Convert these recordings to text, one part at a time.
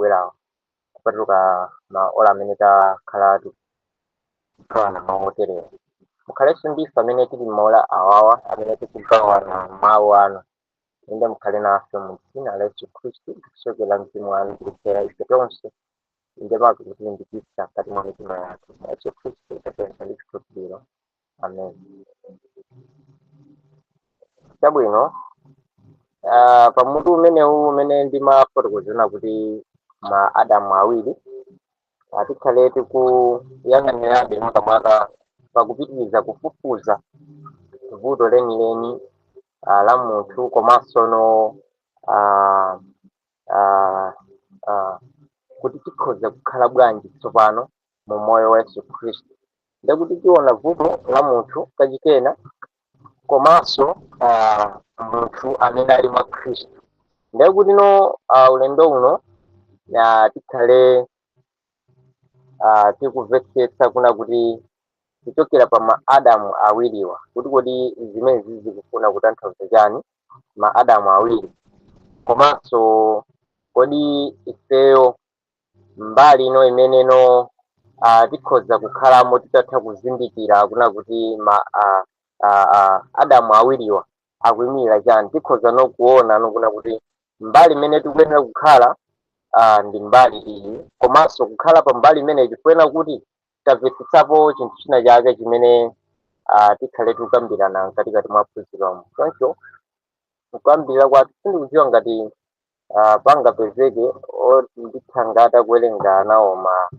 akubwerawa, kupatuka maola amene takhala tikugawana mawu oterewa. Mukhalenso ndife amene tili m'maola awawa amene tikugawana mawu anu. Inde mukhale nafe mu dzina la Yesu Khristu, tikusokera mzimu wanu kudzera ife tonse, inde pake kutilimbikitsa mkati mwa mitima yathu. Mwa Yesu Khristu tapempha ndi chikhulupiriro, amen. Chabwino, pamutu umenewu umene ndimafotokozera kuti ma Adamu awiri, tikhale tikuyang'anirabe makamaka pakupitiriza kufufuza vuto lenileni la munthu, komanso no kuti tikhoza kukhala bwanji tsopano mu moyo wa Yesu Khristu. Ndekuti tiona vuto la munthu kachikena, komanso munthu amene ali mwa Khristu. Ndekuti no ulendo uno tikhale tikumvetsetsa kuna kuti kuchokera pa ma Adamu awiriwa, kuti kodi zimene zikufuna kutanthauza chani, ma Adamu awiri, komanso kodi ifeyo mbali ino imeneno tikhoza kukhalamo titatha kuzindikira kuna kuti ma Adamu awiriwa akuyimirira chani. Tikhoza no kuona no kuna kuti mbali imene tikuyenera kukhala ndi mbali iyi, komanso kukhala pa mbali imeneyi tikuyenera kuti tamvetsetsapo chinthu china chake chimene tikhale tikukambirana mkatikati mwa phunziromo. Choncho kukambirira kwathu, sindikudziwa ngati pangapezeke ndithangata kuwerenga nawo ma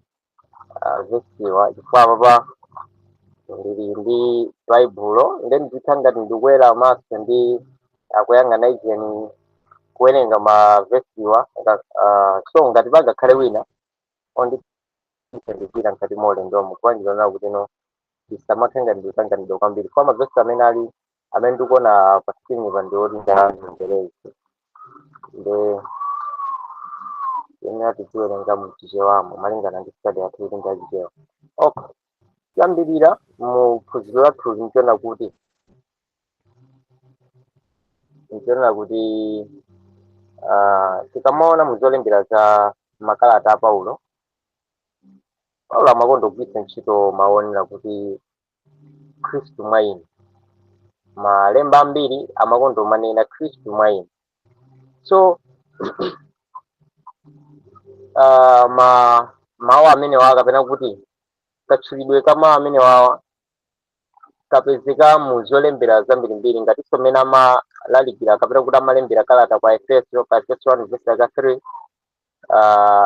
vesiwa, chifukwa apapa ndili ndi Baibulo, nde nditha ngati ndikuwera maso ndi akuyang'ana ijeni kuwerenga ma vesiwa. So ngati pangakhale wina ondithandizira mkati mwa ulendomo, kupangira nawo kuti no ndisamakhe ngati ndikutanganidwa kwambiri, kwa mavesi amene ali amene ndikuona pa screen pa ndioti ndingerezi, nde yenera tiziwerenga mchichewamo malingana ndi study yathu kuti ndachichewa. Okay, kuyambirira mu phunziro lathu nchona kuti tikamaona muzolembera za makalata a Paulo, Paulo amakonda kugwiritsa ntchito maonera kuti Khristu mwa inu. Malemba ambiri amakonda kumanena Khristu mwa inu. So ma mawu amene wawa, kapena kuti katchulidwe ka mawu amene wawa, kapezeka mu zolembera zambirimbiri, ngatinso mmene amalalikira kapena kuti amalembera kalata kwa Efeso, pa Efeso 1 verse yaka 3,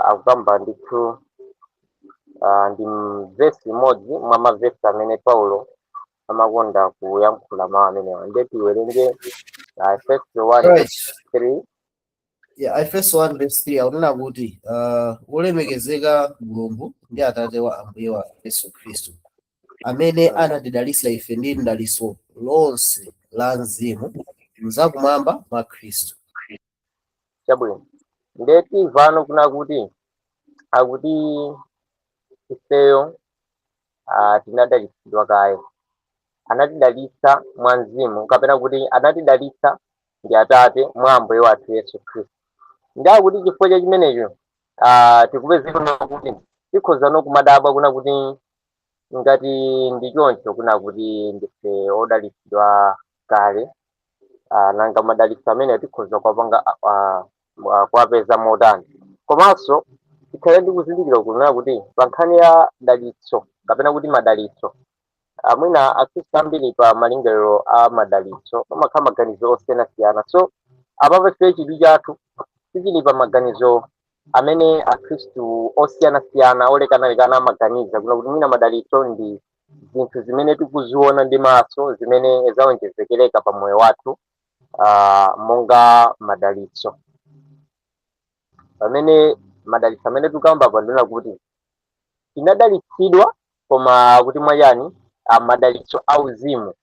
akukamba ndithu, ndi vesi imodzi mwa mavesi amene Paulo amakonda kuyankhula mawu amenewa. Ndiye tiwerenge Efeso 1 3. Yeah, Efeso 1 verse 3 akunena kuti wolemekezeka Mulungu ndi Atate wa Ambuye wa Yesu Khristu, amene anatidalitsa ife ndi mdalitso lonse la mzimu mzakumwamba mwa Khristu. Chabwino, ndiye timvano kuna kuti akuti ifeyo tinadalitsidwa kale, anatidalitsa mwa mzimu, kapena kuti anatidalitsa ndi Atate mwa Ambuye wathu Yesu Khristu. Ndi akuti chifukwa cha chimenecho tikupezeka kuti tikhoza no kumadabwa kuna kuti ngati ndi choncho, kuna kuti ndife odalitsidwa kale, nanga madalitso amene tikhoza kuwapanga, kuwapeza motani? Komanso tikhale ndi kuzindikira kunena kuti pa nkhani ya dalitso kapena kuti madalitso, mwina Akhristu ambiri pa malingaliro a madalitso pamakhala maganizo osiyanasiyana. So apapa ife chidwi chathu sichili pa maganizo amene Akhristu osiyanasiyana olekanalekana amaganiza kuna kuti mwina madalitso ndi zinthu zimene tikuziona ndi maso zimene zawonjezekereka pa moyo wathu monga madalitso. Pamene madalitso amene tikamba pa ndina kuti tinadalitsidwa, koma kuti mwachani? Madalitso auzimu,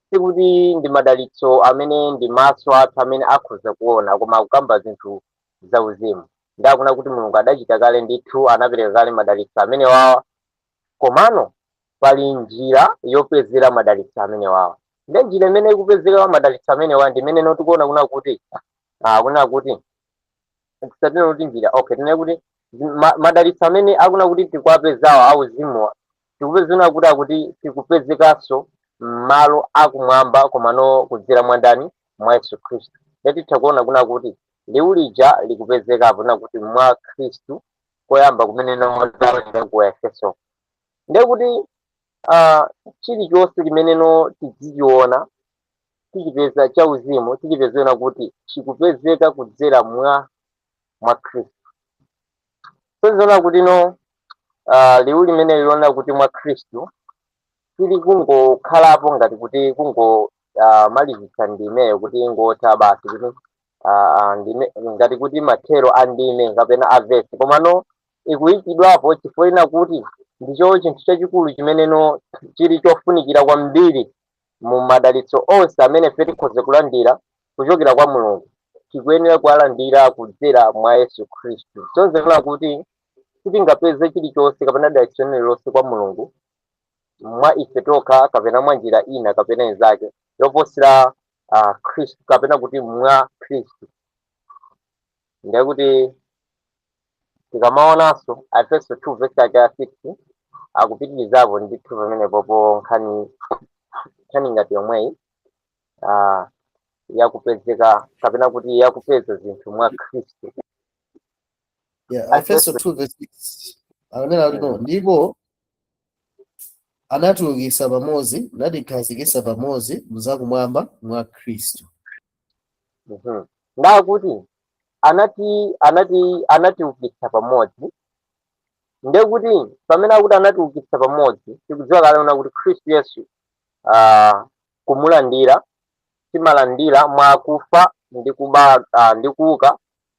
sikuti ndi madalitso amene ndi maso athu amene akhoza kuona, koma akukamba zinthu zauzimu. Ndakuna kuti Mulungu adachita kale ndithu, anapereka kale madalitso amene wawa, komano pali njira yopezera madalitso amene wawa. Ndi njira imene ikupezeka madalitso amene wawa ndi imene tikuona kuna kuti kuna kuti Tisatene kuti njira, okay, tinene kuti madalitso amene akuna kuti tikuwapezawa auzimuwa, tikupezana kuti akuti tikupezekanso m'malo akumwamba, komano kudzera mwa ndani? Mwa Yesu Khristu. Titha kuona kuna kuti liwu lija likupezekapo na kuti mwa Khristu koyamba kumene nozaonera ku Efeso. Ndekuti chilichonse chimeneno tidzichiona, tichipeza chauzimu, tichipezena kuti chikupezeka kudzera mwa Khristu. Toziona kuti no liwu limene lilona kuti mwa Khristu tili kungokhalapo ngati kuti kungo malizitsa ndimeyo kuti ingotha basi, kuti ndime ngati kuti mathero a ndime kapena a vesi, komano ikuyikidwapo chifukwa ina kuti ndicho chinthu chachikulu chimeneno chili chofunikira kwambiri mu madalitso onse amene ife tikhoza kulandira kuchokera kwa Mulungu. Tikuyenera kuwalandira kudzera mwa Yesu Khristu. Sonzekera kuti sitingapeze chilichonse kapena dalitso lililonse kwa Mulungu mwa ife tokha kapena mwa njira ina kapena inzake yoposera Khristu kapena kuti mwa Khristu. Ndiye kuti tikamaonanso Efeso 2 verse yake ya 6, akupitirizapo ndithu pamenepopo nkhani ngati yomweyi yakupezeka kapena kuti yakupeza zinthu mwa Khristu. Yeah, Efeso 2 verse 6 akunena kuti no, ndipo anatiukitsa pamodzi, natikhazikitsa pamodzi mzakumwamba mwa Khristu. Ndakuti anatiukitsa pamodzi. Ndiye kuti pamene akuti anatiukitsa pamodzi, tikudziwa kale ona kuti Khristu Yesu kumulandira, timalandira mwa kufa ndi kuba ndi kuuka,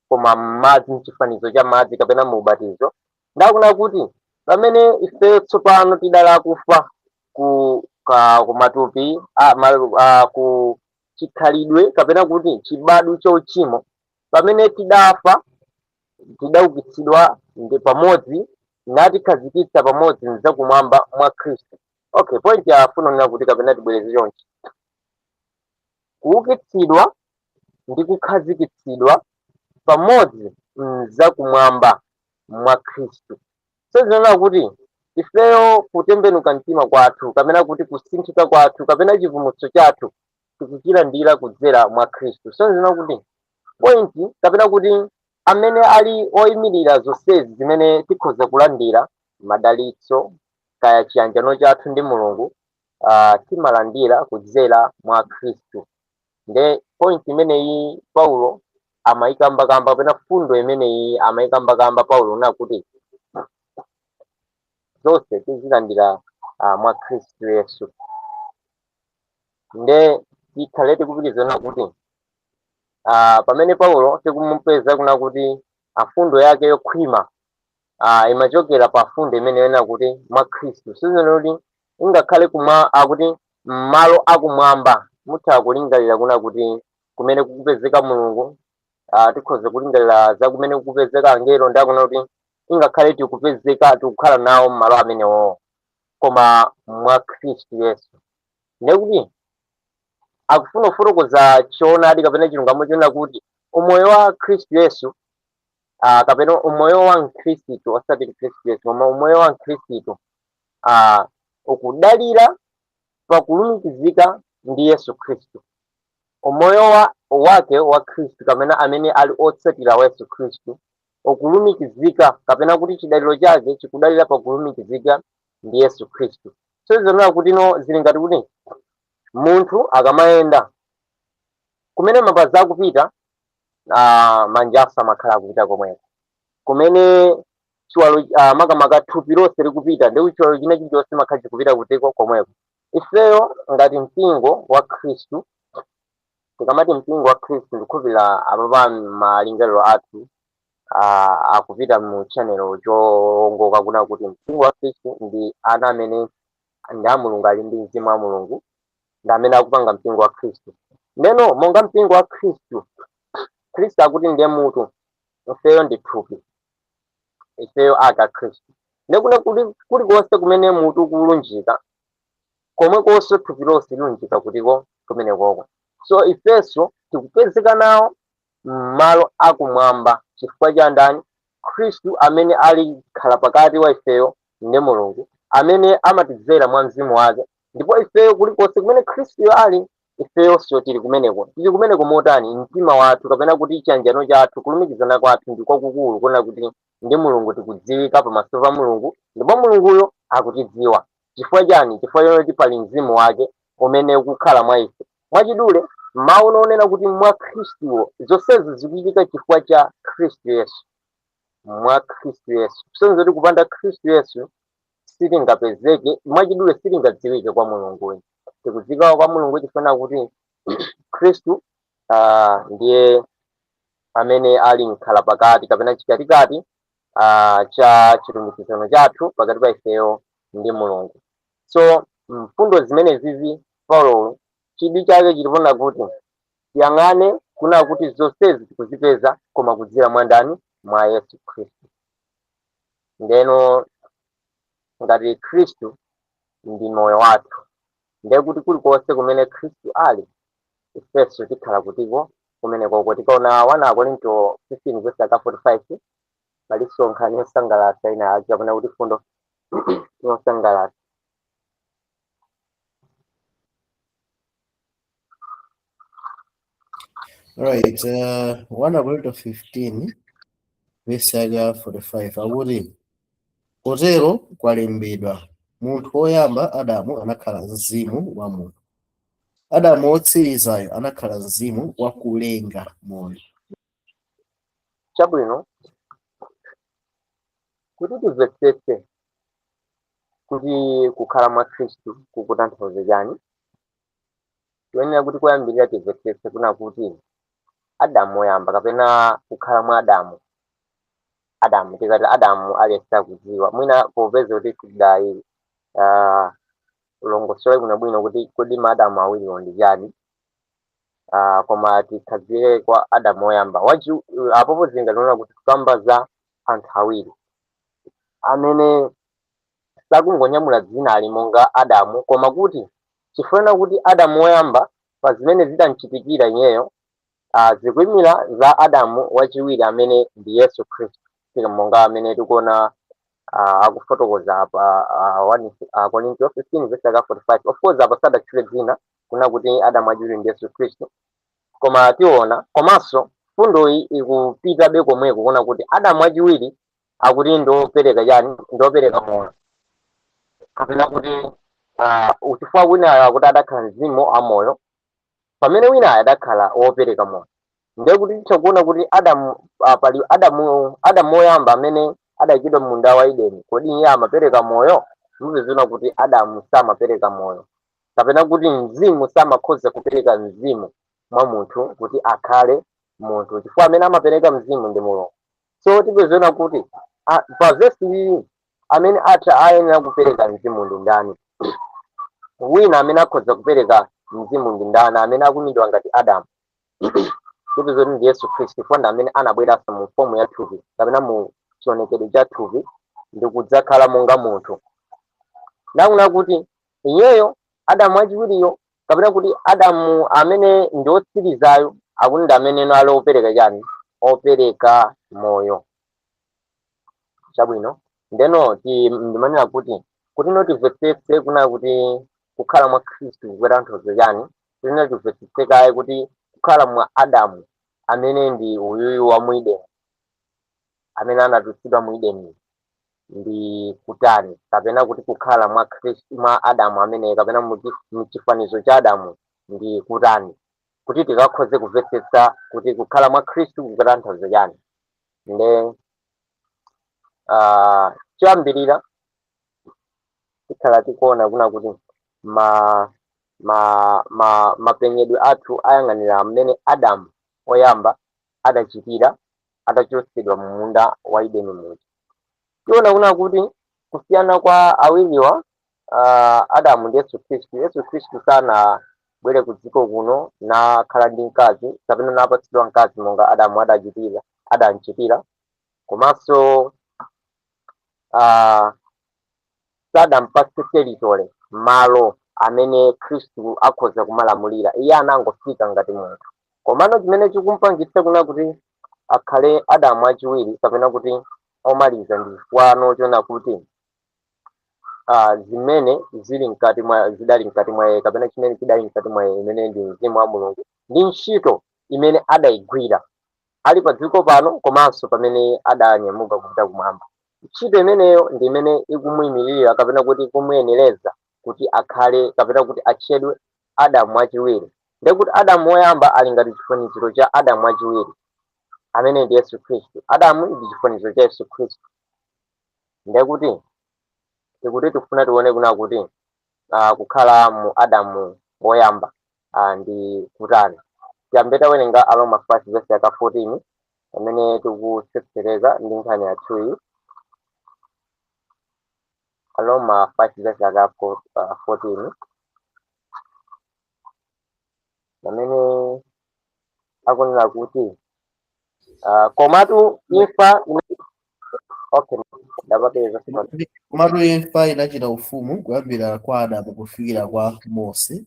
koma m'madzi, mchifanizo cha madzi kapena mu ubatizo. Ndakuna kuti pamene ifeyo tsopano tidali akufa ku matupi ku chikhalidwe kapena kuti chibadwa chauchimo, pamene tidafa, tidaukitsidwa ndi pamodzi, natikhazikitsa pamodzi mzakumwamba mwa Khristu. Okay, point yafuna nena kuti kapena tibwereze chonchi: kuukitsidwa ndi kukhazikitsidwa pamodzi mzakumwamba mwa Khristu. So zinena kuti ifeyo kutembenuka mtima kwathu kapena kuti kusinthika kwathu kapena chipulumutso chathu tikuchilandira kudzera mwa Khristu. So zinena kuti point kapena kuti amene ali oyimirira zonsezi zimene tikhoza kulandira, madalitso kaya chiyanjano chathu ndi Mulungu, timalandira kudzera mwa Khristu. Nde point imeneyi Paulo amayikambakamba, kapena fundo imeneyi amayikambakamba Paulo, nakuti zonse tizilandira mwa Khristu Yesu. Nde tikhale tikupitizana kuti pamene Paulo tikumupeza kuna kuti afundo yake yokhwima imachokera pa fundo imene yona kuti mwa Khristu. Sizino kuti ingakhale kumwa akuti m'malo akumwamba, mutha kulingalira kuna kuti kumene kukupezeka Mulungu, tikhoza kulingalira za kumene kukupezeka angelo. Ndakuna kuti ingakhale tikupezeka, tikukhala nawo m'malo amenewo, koma mwa Khristu Yesu. Ndekuti akufuna kufotokoza choonadi kapena chilungamo chonena kuti umoyo wa Khristu Yesu, kapena umoyo wa mkhristu, osati Khristu Yesu koma umoyo wa mkhristu, ukudalira pakulumikizika ndi Yesu Khristu. Umoyo wake wa Khristu kapena amene ali otsatira wa Yesu Khristu ukulumikizika kapena kuti chidaliro chake chikudalira pakulumikizika ndi Yesu Khristu. So zonena kuti no, zili ngati kuti munthu akamayenda, kumene mapazi akupita, manja amakhala akupita komweko. Kumene chiwalo, makamaka thupi lonse likupita, ndi chiwalo china chilichonse makhala chikupita kutiko? Komweko. Ifeyo ngati mpingo wa Khristu, tikamati mpingo wa Khristu, ndikukhulupirira apapa malingaliro athu akupita mu channel chowongoka, kuna kuti mpingo wa Khristu ndi ana amene ndi a Mulungu, ali ndi mzimu wa Mulungu, ndi amene akupanga mpingo wa Khristu. Ndeno monga mpingo wa Khristu, Khristu akuti ndiye mutu, ifeyo ndi thupi, ifeyo aka Khristu. Ndekune kuli kulikonse kumene mutu kulunjika, komwe konso thupi lonse lilunjika kutiko? Kumenekoko. So ifenso tikupezeka nawo. M'malo akumwamba chifukwa cha ndani? Khristu, amene ali khala pakati wa ifeyo ndi Mulungu, amene amatidzera mwa mzimu wake. Ndipo ifeyo kulikonse kumene Khristuyo ali, ifeyonso tili kumeneko. Tili kumeneko motani? Mtima wathu, kapena kuti chiyanjano chathu, kulumikizana kwathu ndi kwakukulu, kuona kuti ndi Mulungu tikudziwika pamaso pa Mulungu, ndipo Mulunguyo akutidziwa. Chifukwa chani? Chifukwa choti pali mzimu wake umene ukukhala mwa ife. Mwachidule, mawu onena kuti mwa Khristuwo, zonsezi zikuchitika chifukwa cha Khristu Yesu, mwa Khristu Yesu, kusonyeza kuti kupanda Khristu Yesu sitingapezeke. Mwachidule, sitingadziwike kwa Mulungu. Tikudziwika kwa Mulungu chifukwa kuti Khristu ndiye amene ali mkhala pakati kapena chikatikati cha chilumikizano chathu pakati pa ifeyo ndi Mulungu. So mfundo zimene zizi, Paulo chidwi chake chilipona kuti tiyang'ane kuna kuti zonsezi tikuzipeza koma kudzera mwa ndani? Mwa Yesu Khristu. Ndeno ngati Khristu ndi moyo wathu, ndiye kuti kulikonse kumene Khristu ali, ifenso tikhala kutiko kumenekoko. Tikaona 1 Akorinto 15 verse 45, palinso nkhani yosangalatsa ina yake, kapena kuti fundo yosangalatsa. Right, 1 Korinto 15 verse yake ya 45 akuti, "Kotero kwalembedwa, munthu woyamba Adamu anakhala mzimu wa munthu, Adamu wotsirizayo anakhala mzimu wakulenga moyo." Chabwino, kuti timvetsetse kuti kukhala mwa Khristu kukutanthauza chani, tiyenera kuti koyambirira timvetsetse kuna kuti Adamu woyamba, kapena kukhala mwa Adamu. Adamu, tikati Adamu, aliyense akudziwa. Mwina popeza kuti tidayi longosola bwinobwino kuti kodi ma Adamu awiriwo ndi chani, koma tikhazike kwa Adamu woyamba. Apopo zingationa kuti tikamba za anthu awiri amene sakungonyamula dzina ali monga Adamu, koma kuti chifukwa kuti Adamu woyamba pa zimene zidamchitikira iyeyo zikuyimira za Adamu wachiwiri, amene ndi Yesu Khristu, monga amene tikuona akufotokoza apa 1 Korinto 15 verse 45. Of course, apa sadatchule dzina kuna kuti Adamu wachiwiri ndi Yesu Khristu, koma tiona. Komanso fundoyi ikupitabe komweko, kuna kuti Adamu wachiwiri akuti ndiopereka chani? Ndiopereka moyo, kapena kuti chifukwa winayo akuti adakhala mzimu amoyo, pamene winayo adakhala wopereka moyo. Ndiye kuti titha kuona kuti Adamu, pali Adamu, Adamu woyamba amene adayikidwa munda wa Edeni, kodi iye amapereka moyo? Mupezana kuti Adamu samapereka moyo, kapena kuti mzimu samakhoza kupereka mzimu mwa munthu kuti akhale munthu, chifukwa amene amapereka mzimu ndi Mulungu. So tipezana kuti pa vesi iyi, amene atha ayenera kupereka mzimu ndi ndani? Wina amene akhoza kupereka mzimu ndi ndani, amene akumidwa ngati Adamu? Tipeza kuti ndi Yesu Khristu, chifukwa ndi amene anabweranso mu form ya thupi, kapena mu chionekedwe cha thupi, ndi kudzakhala monga munthu. Nakuna kuti iyeyo Adamu wachiwiriyo, kapena kuti Adamu amene ndi otsirizayo, akuti ndi amene ali opereka chani? Opereka moyo. Chabwino, ndeno ndimanena kuti no timvetsetse kuna kuti kukhala mwa Khristu kukutanthauza chani, tiyene timvetsetse kaye kuti kukhala mwa Adamu, amene ndi uyuyu wa mu Edeni, amene anatulutsidwa mu Edeni, ndi kutani, kapena kuti kukhala mwa Khristu, mwa Adamu amene, kapena muchifanizo cha Adamu, ndi kutani, kuti tikakhoze kumvetsetsa kuti kukhala mwa Khristu kukutanthauza chani. Nde choyambirira tikhala tikuona kuna kuti ma ma ma mapenyedwe athu ayang'anira mmene Adamu oyamba adachitira atachotsedwa mu munda wa Edeni muja. Tiona kuna kuti kusiyana kwa awiriwa, Adamu ndi Yesu Khristu, Yesu Khristu sanabwere ku dziko kuno nakhala ndi mkazi kapena napatsidwa mkazi monga Adamu adachitira, adamchitira. Komanso sadampatse territory, malo amene Khristu akhoza kumalamulira. Iye anangofika ngati munthu. Komano chimene chikumpangitsa kuna kuti akhale Adamu wachiwiri kapena kuti omaliza ndi chifukwa chona kuti zimene zili mkati mwa zidali mkati mwa iye kapena chimene chidali mkati mwa iye, imene ndi mzimu wa Mulungu ndi ntchito imene adayigwira ali pa dziko pano komanso pamene adanyamuka kupita kumwamba, ntchito imeneyo ndi imene ikumuyimirira kapena kuti ikumuyenereza kuti akhale kapena kuti atchedwe Adamu wachiwiri. Ndekuti Adamu woyamba ali ngati chifaniziro cha Adamu wachiwiri amene ndi Yesu Khristu. Adamu ndi chifaniziro cha Yesu Khristu. Ndekuti tikuti tikufuna tione kuna kuti kukhala mu Adamu woyamba ndi kutani. Tiyambe tawerenga Aroma 5 verse yaka 14 pamene tikutsetsereza ndi nkhani yathuyi. Aroma 5 verse yaka 14 pamene akunena kuti komatu imfa, okay, ndapapeza. Komatu imfa inachita ufumu kuyambira kwa Adamu kufikira kwa Mose,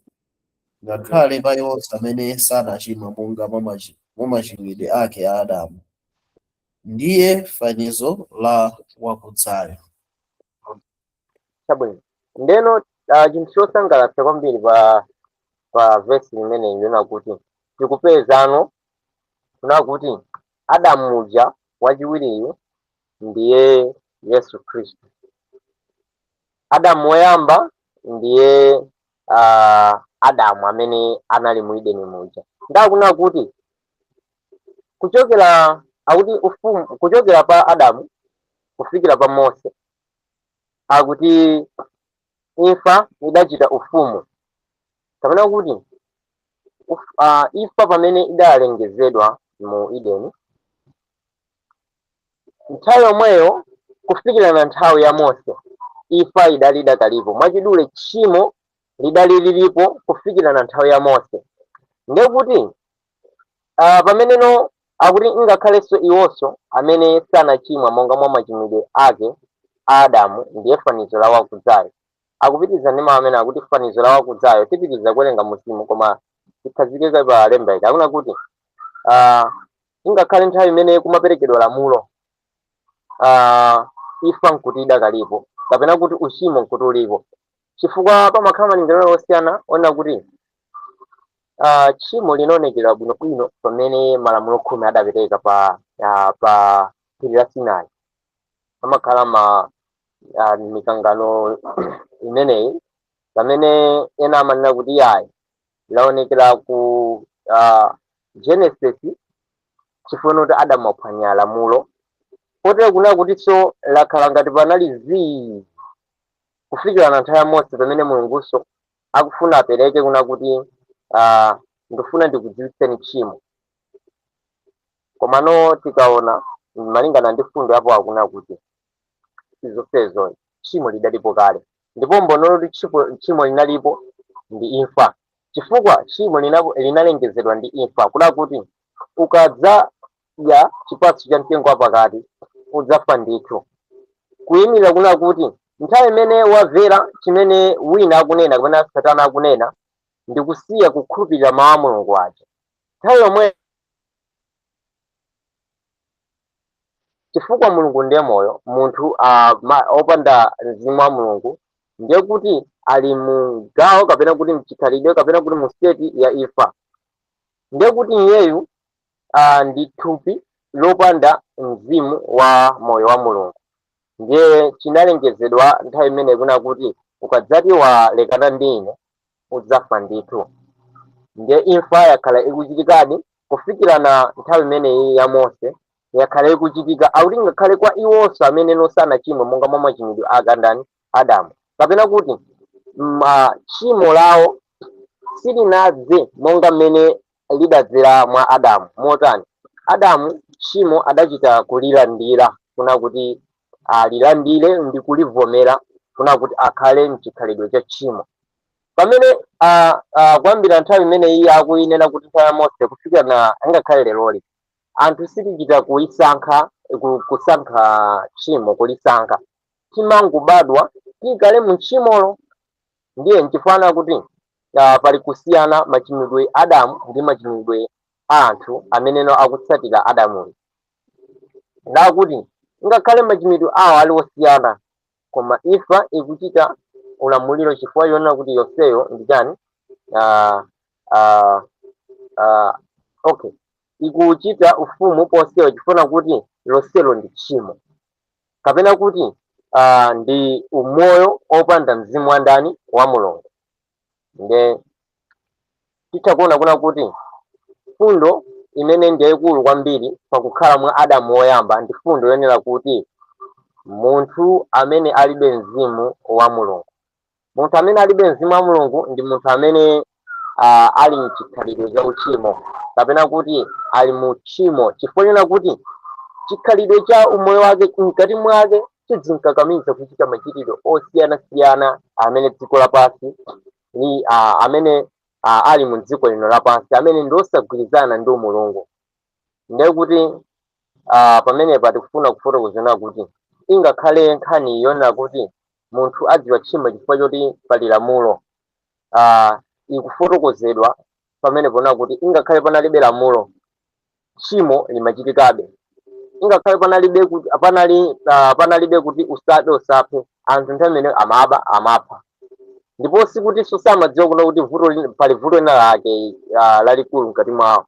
ngakhale pa iwonse amene sanachimwa monga mwa machimwidwe ake a Adamu, ndiye fanizo la wakudzayo. Chabwino. Ndeno chinthu chosangalatsa kwambiri pa vesi limeneyi ndina kuti tikupezano kuna kuti Adamu uja wachiwiriyu ndiye Yesu Khristu. Adamu woyamba ndiye Adamu amene anali mu Edeni muja. Ndakuna kuti kuchokera, akuti ufumu kuchokera pa Adamu kufikira pa Mose, akuti imfa idachita ufumu kapena kuti imfa pamene idalengezedwa mu Edeni, nthawi yomweyo kufikira na nthawi ya Mose imfa idali idakalipo. Mwachidule, tchimo lidali lilipo kufikira na nthawi ya Mose. Ndekuti pameneno akuti ingakhalenso iwonso amene sanachimwa monga mwa machimwidwe ake a Adamu, ndiye fanizo la wakudzayo. Akupitiriza ndi mawu amene akuti fanizo la wakudzayo. Tipitiriza kuwerenga musimu, koma tikhazikike pa lemba ili. Akuna kuti ingakhale nthawi imene kumaperekedwa lamulo, imfa nkuti idakalipo kapena kuti uchimo nkuti ulipo, chifukwa pamakhala malingaliro osiyana ona kuti tchimo linaonekera bwinobwino pamene malamulo 10 adapereka pa phiri la Sinai. Pamakhala ma mikangano imeneyi pamene ena amanena kuti yayi, laonekera ku Genesis chifukwa kuti Adamu aphwanya lamulo, kotero kuna kuti so lakhala ngati panali zii kufikira na nthawi ya Mose, pamene Mulunguso akufuna apereke kuna kuti ndifuna ndikudziwitseni tchimo. Komano tikaona malingana ndi fundo yapo, akuna kuti sizonsezo, tchimo lidalipo kale, ndipo mbono kuti tchimo linalipo ndi imfa, chifukwa tchimo linalengezedwa ndi imfa, kuda kuti ukadzadya chipatso cha mtengo wapakati udzafa ndithu. Kuyimirira kuna kuti nthawi imene wamvera chimene wina akunena kapena Satana akunena ndi kusiya kukhulupirira mawu a Mulungu aja, nthawi yomwe, chifukwa Mulungu ndiye moyo, munthu opanda mzimu wa Mulungu ndiye kuti ali mu gawo kapena kuti mchikhalidwe kapena kuti mu state ya imfa. Ndiye kuti iyeyu ndi thupi lopanda mzimu wa moyo wa Mulungu. Ndiye chinalengezedwa nthawi imene kuna kuti ukadzati walekana ndi ine udzafa ndithu. Ndiye imfa yakhala ikuchitikadi kufikira na nthawi imeneyi ya Mose, yakhala ikuchitika. Akuti ngakhale kwa iwonso amene sanachimwe monga mwa machimidwe ake andani? Adamu, kapena kuti tchimo lawo silinadze monga mmene lidadzera mwa Adamu. Motani? Adamu tchimo adachita kulilandira, kuna kuti alilandire ndi kulivomera, kuna kuti akhale mchikhalidwe cha tchimo, pamene kuyambira nthawi imene iye akuyinena kuti nthawi ya Mose kufikira na angakhale leroli, anthu sitichita kuisankha, kusankha tchimo, kulisankha, timangobadwa tikale mu tchimolo. Ndiye nchifukwa kuti pali kusiyana machimidwe Adamu ndi machimidwe a anthu ameneno akutsatira Adamuyo. Ndakuti ngakhale machimidwe awo ali osiyana, koma imfa ikuchita ulamuliro chifukwa yonena kuti yonseyo ndi chani? Okay, ikuchita ufumu ponseyo chifukwa kuti lonselo ndi tchimo, kapena kuti ndi umoyo opanda mzimu wa ndani? Wa Mulungu. Nde titha kuona kuna kuti fundo imene ndi yayikulu kwambiri pakukhala mwa Adamu woyamba ndi fundo yonena kuti munthu amene alibe mzimu wa Mulungu, munthu amene alibe mzimu wa Mulungu ndi munthu amene ali mchikhalidwe cha uchimo, kapena kuti ali mu tchimo, chifukwa chonena kuti chikhalidwe cha umoyo wake mkati mwake chidzinkakamiza kuchita machitidwe osiyanasiyana amene dziko lapansi ni amene ali mu dziko lino lapansi, amene ndi osagwirizana ndi umulungu. Ndiye kuti pamenepa tikufuna kufotokozera kuti ingakhale nkhani yonena kuti munthu adziwa tchimo chifukwa choti pali lamulo, ikufotokozedwa pamene pona kuti ingakhale panalibe lamulo, tchimo limachitikabe. Ingakhale panalibe kuti panalibe kuti usabe, usaphe, anthu nthawi imene amaba, amapha. Ndipo sikutinso samadziwa kuna kuti pali vuto lina lake lalikulu mkati mwawo,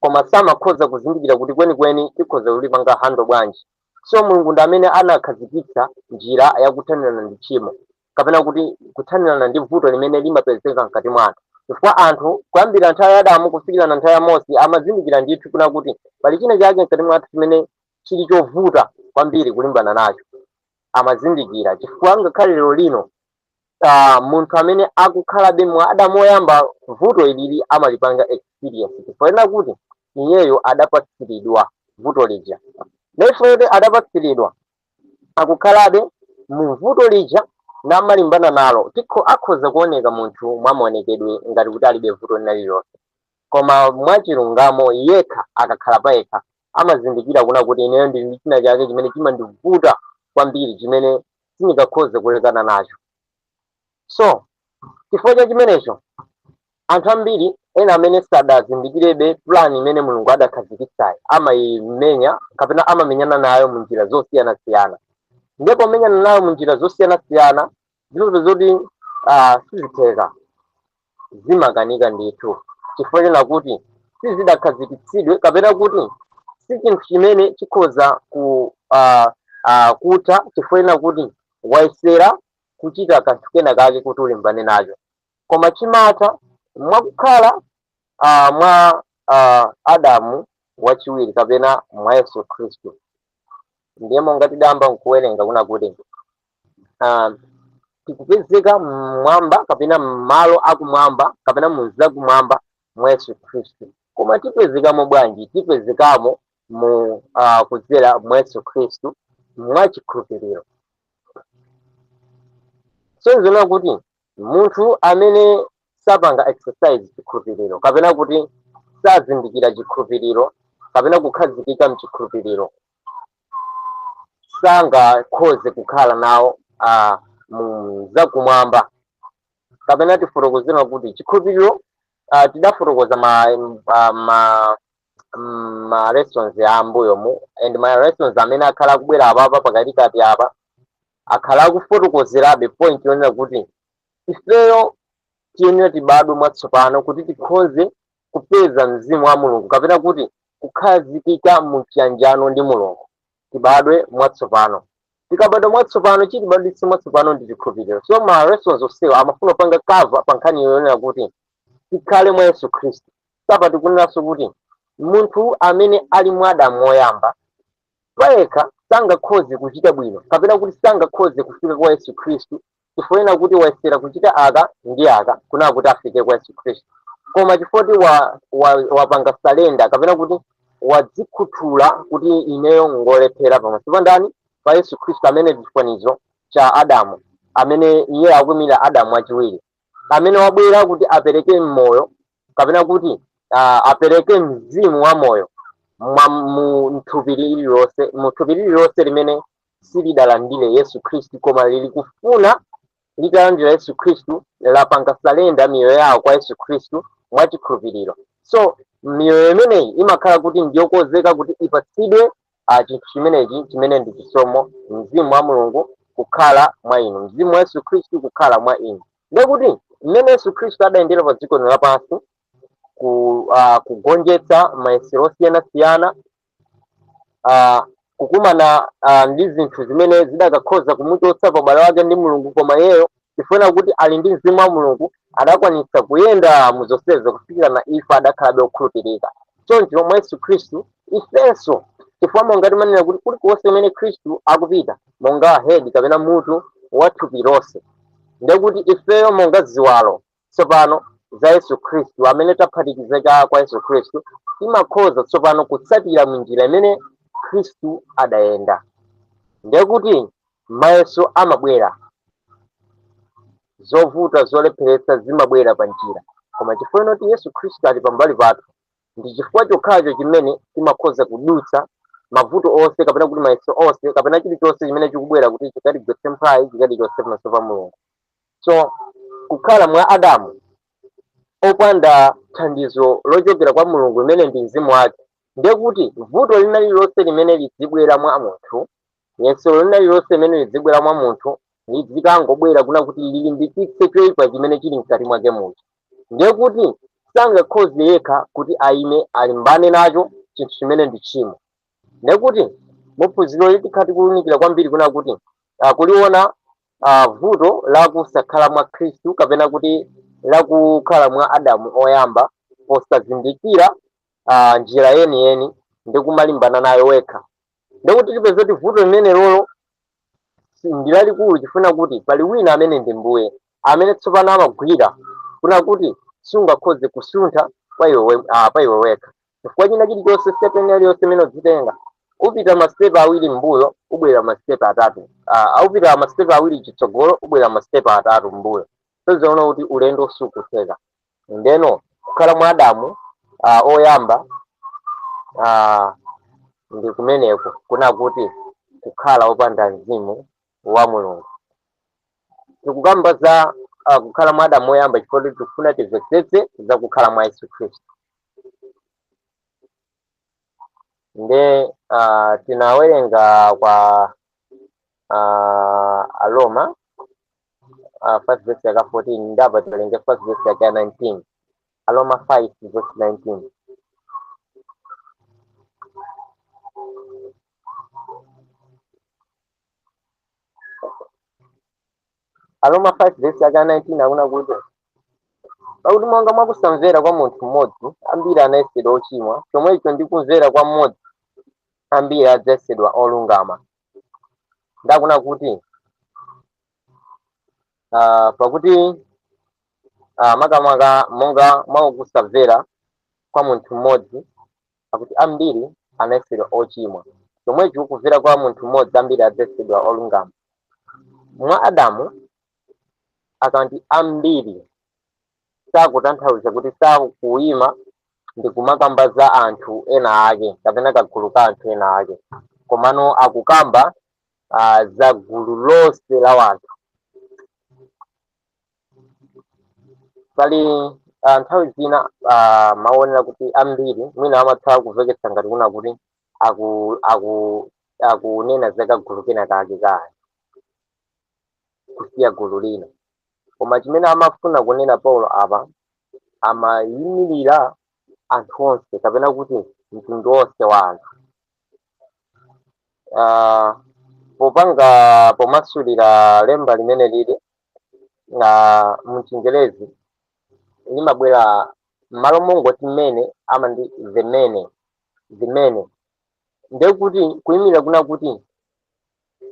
koma samakhoza kuzindikira kuti kwenikweni tikhoza kulipanga handle bwanji. So Mulungu ndi amene anakhazikitsa njira yakuthanirana ndi tchimo, kapena kuti kuthanirana ndi vuto limene limapezeka mkati mwa anthu, chifukwa anthu kuyambira nthawi ya Adamu kufikira na nthawi ya Mose amazindikira ndithu kuna kuti pali china chake mkati mwathu chimene chili chovuta kwambiri kulimbana nacho. Amazindikira chifukwa ngakhale lero lino munthu amene akukhalabe mwa Adamu woyamba, vuto ilili amalipanga experience, chifukwa ena kuti iyeyo adapatsiridwa vuto lija. Naifo adapatsiridwa, akukhalabe mu vuto lija namalimbana nalo. Tikho akhoza kuoneka munthu mwamaonekedwe ngati kuti alibe vuto lina lililonse, koma mwachilungamo yekha akakhala payekha amazindikira kuna kuti ineyo ndili ndi china chake chimene chimandivuta kwambiri, chimene sindingakhoze kulekana nacho. So chifukwa cha chimenecho, anthu ambiri ena amene sadazindikirebe plan imene Mulungu adakhazikitsayi amayimenya kapena amamenyana nayo mu njira zosiyanasiyana. Ndipo pomenyana nayo mu njira zosiyanasiyana, zinthu zoti sizitheka, zimakanika ndithu, chifukwa chena kuti sizidakhazikitsidwe, kapena kuti si chinthu chimene chikhoza kutha, chifukwa chena kuti wayesera kuchita kanthu kena kake kuti ulimbane nacho, koma chimatha mwakukhala mwa Adamu wachiwiri kapena mwa Yesu Khristu. Ndiye monga tidayamba nkuwerenga kuna kuti tikupezeka mmwamba kapena mmalo akumwamba kapena munzakumwamba mwa Yesu Khristu. Koma tipezekamo bwanji? Tipezekamo mu kudzera mwa Yesu Khristu mwa chikhulupiriro. So nzona kuti munthu amene sapanga exercise chikhulupiriro, kapena kuti sazindikira chikhulupiriro kapena kukhazikika mchikhulupiriro, sangakhoze kukhala nawo mu zakumwamba. Kapena tifotokozera kuti chikhulupiriro, tidafotokoza ma lessons ya ambuyomu, and ma lessons amene akhala akubwera apapa pakatikati apa akhala akufotokozerabe point yonena kuti ifeyo tiyenera tibadwe mwatsopano kuti tikhoze kupeza mzimu wa Mulungu, kapena kuti kukhazikika mu chiyanjano ndi Mulungu. Tibadwe mwatsopano. Tikabadwa mwatsopano, chitibadwitse mwatsopano ndi chikhulupiriro. So ma lessons onsewa amafuna kupanga cover pa nkhani yonena kuti tikhale mwa Yesu Khristu. Sapa tikunenanso kuti munthu amene ali mwa Adamu woyamba payekha sangakhoze kuchita bwino, kapena kuti sangakhoze kufika kwa Yesu Khristu, chifukwa kuti wayesera kuchita aka ndi aka kunaa kuti afike kwa Yesu Khristu, koma chifukwa kuti wapanga surrender, kapena kuti wadzikhuthula kuti ineyo ngolephera pamaso pa ndani? Pa Yesu Khristu, amene ndi chifanizo cha Adamu, amene iye akuyimira Adamu wachiwiri, amene wabwera kuti apereke moyo, kapena kuti apereke mzimu wa moyo mu thupi lililonse, mu thupi lililonse limene silidalandire Yesu Khristu koma lili kufuna litalandira Yesu Khristu, lapanga surrender miyoyo yawo kwa Yesu Khristu mwachikhulupiriro. So Miyoyo imeneyi imakhala kuti ndiyokonzeka kuti ipatsidwe chinthu chimenechi chimene ndi chisomo, mzimu wa Mulungu kukhala mwa inu, mzimu wa Yesu Khristu kukhala mwa inu. Ndekuti mmene Yesu Khristu adayendera pa dziko lino lapansi kugonjetsa mayesero osiyanasiyana, kukumana ndi zinthu zimene zidakakhoza kumuchotsa pa ubale wake ndi Mulungu, koma iyeyo chifukwa kuti ali ndi mzimu wa Mulungu adakwanitsa kuyenda mu zonsezo kufikira na imfa, adakhalabe okhulupirika. Choncho mwa Yesu Khristu ifenso, chifukwa monga timanena kuti kulikonse kumene Khristu akupita monga head kapena mutu wa thupi lonse, ndekuti ifeyo monga ziwalo tsopano za Yesu Khristu amene taphatikizika kwa Yesu Khristu, timakhoza tsopano kutsatira munjira imene Khristu adayenda. Ndekuti mayeso amabwera, zovuta zolepheretsa zimabwera pa njira, koma chifukwa choti Yesu Khristu ali pambali pathu, ndi chifukwa chokhacho chimene timakhoza kudutsa mavuto onse kapena kuti mayeso onse kapena chilichonse chimene chikubwera kuti chikatigwetse mphwayi, chikatichotse pamaso pa Mulungu. So kukhala mwa Adamu opanda thandizo lochokera kwa Mulungu limene ndi mzimu wake, ndiye kuti vuto lina lililonse limene lidzibwera mwa munthu, yesero lina lililonse limene lidzibwera mwa munthu, lidzikangobwera kuna kuti lilimbikitse choyipa chimene chili mkati mwake munthu. Ndiye kuti sangakhoze yekha kuti ayime alimbane nacho chinthu chimene ndi tchimo. Ndiye kuti muphunziro tikhala tikuwunikira kwambiri kuna kuti kuliona vuto la kusakhala mwa Khristu kapena kuti la kukhala mwa Adamu oyamba posazindikira njira yeniyeni ndi kumalimbana nayo wekha. Ndikuti tipeze kuti vuto limene lolo ndi lalikulu chifuna kuti pali wina amene ndi mbuye amene tsopano amagwira kuna kuti sungakhoze kusuntha pa iwe wekha, chifukwa china chilichonse, step ina iliyonse imene udzitenga, upita masitepe awiri mbuyo, ubwera masitepe atatu, upita masitepe awiri chitsogolo, ubwera masitepe atatu mbuyo. Tozaona kuti ulendo sukutheka. Ndeno kukhala mwa Adamu oyamba ndi kumeneko kuna kuti kukhala opanda mzimu wa Mulungu. Tikukamba za kukhala mwa Adamu oyamba chifukwa tikufuna timvetsetse za kukhala mwa Yesu Khristu. Nde tinawerenga kwa Aroma 5 verse yaka 14, ndapa tiwerenge 5 verse yaka 19. Aroma 5 verse 19. Aroma 5 verse yaka 19 akuna kuti, pakuti monga mwakusamvera kwa munthu mmodzi ambiri anayesedwa ochimwa, chomwecho ndi kumvera kwa mmodzi ambiri adzayesedwa olungama. Ndakuna kuti pakuti makamaka monga mwakusamvera kwa munthu mmodzi akuti ambiri anayesedwa ochimwa, chomwecho kumvera kwa munthu mmodzi ambiri adzayesedwa olungama. Mwa Adamu akanti ambiri sakutanthauza kuti sakuyima ndi kumakamba za anthu ena ake kapena kagulu ka anthu ena ake, komano akukamba za gulu lonse la wanthu. Pali nthawi zina maonera kuti ambiri mwina amatha kumveketsa ngati kuna kuti akunena za kagulu kena kake ka anthu kusiya gulu lina, koma chimene amafuna kunena Paulo apa, amayimirira anthu onse kapena kuti mtundu wonse wa anthu. Popanga pomasulira lemba limene lili mchingerezi limabwera m'malo mongoti many, amandi the many, the many. Ndekuti kuyimirira kuna kuti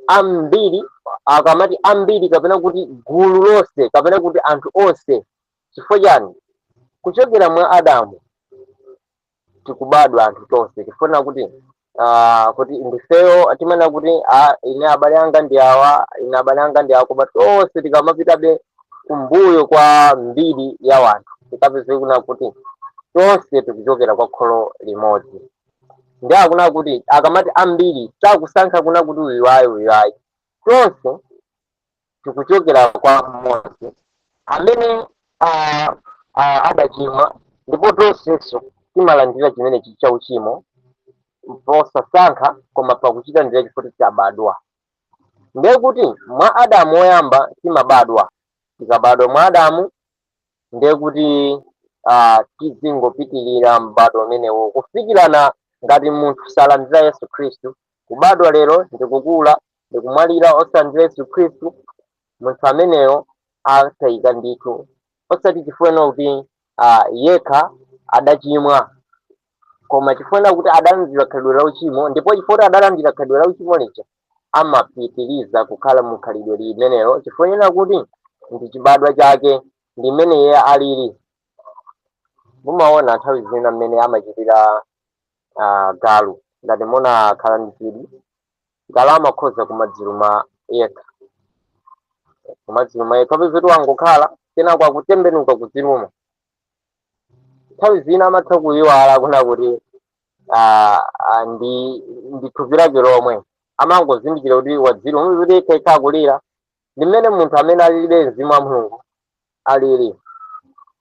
ambiri, akamati ambiri kapena kuti gulu lonse kapena kuti anthu onse. Chifukwa chani? Kuchokera mwa Adamu tikubadwa anthu tonse, tifuna kuti kuti ndifeyo timanena kuti ine abale anga ndi awa, ine abale anga ndi awa, koma tonse tikamapitabe kumbuyo kwa mbiri ya wanthu tikapeze kuna kuti tonse tikuchokera kwa kholo limodzi. Ndi akuna kuti akamati ambiri sakusankha kuna kuti uyu ayi, uyu ayi, tonse tikuchokera kwa mmodzi amene adachimwa, ndipo tonsenso Timalandira chimenechi cha uchimo posasankha, koma pakuchita ndiye chifukwa chabadwa. Ndiye kuti mwa Adamu woyamba timabadwa. Tikabadwa mwa Adamu, ndiye kuti tizingopitirira m'badwo umenewo kufikirana ngati munthu salandira Yesu Khristu. Kubadwa lero ndikukula ndikumwalira osalandira Yesu Khristu, munthu ameneyo atayika ndithu, osati chifukwa kuti yekha adachimwa, koma chifukwa kuti adalandira khalidwe la uchimo. Ndipo chifukwa kuti adalandira khalidwe la uchimo lija, amapitiriza kukhala mu khalidwe limenelo, chifukwa kuti ndi chibadwa chake, ndi mmene iye alili. Mumaona nthawi zina mmene amachitira galu. Ngati munakhala ndi chidwi, galu amakhoza kumadziluma yekha, kumadziluma yekha. Peza kuti wangokhala, kenako akutembenuka kudziluma. Nthawi zina amatha kuyiwala kuna kuti ndi thupi lake lomwe, amangozindikira kuti wadziluma kuti yekha yekha akulira. Ndi mmene munthu amene alilibe mzimu wa Mulungu alili,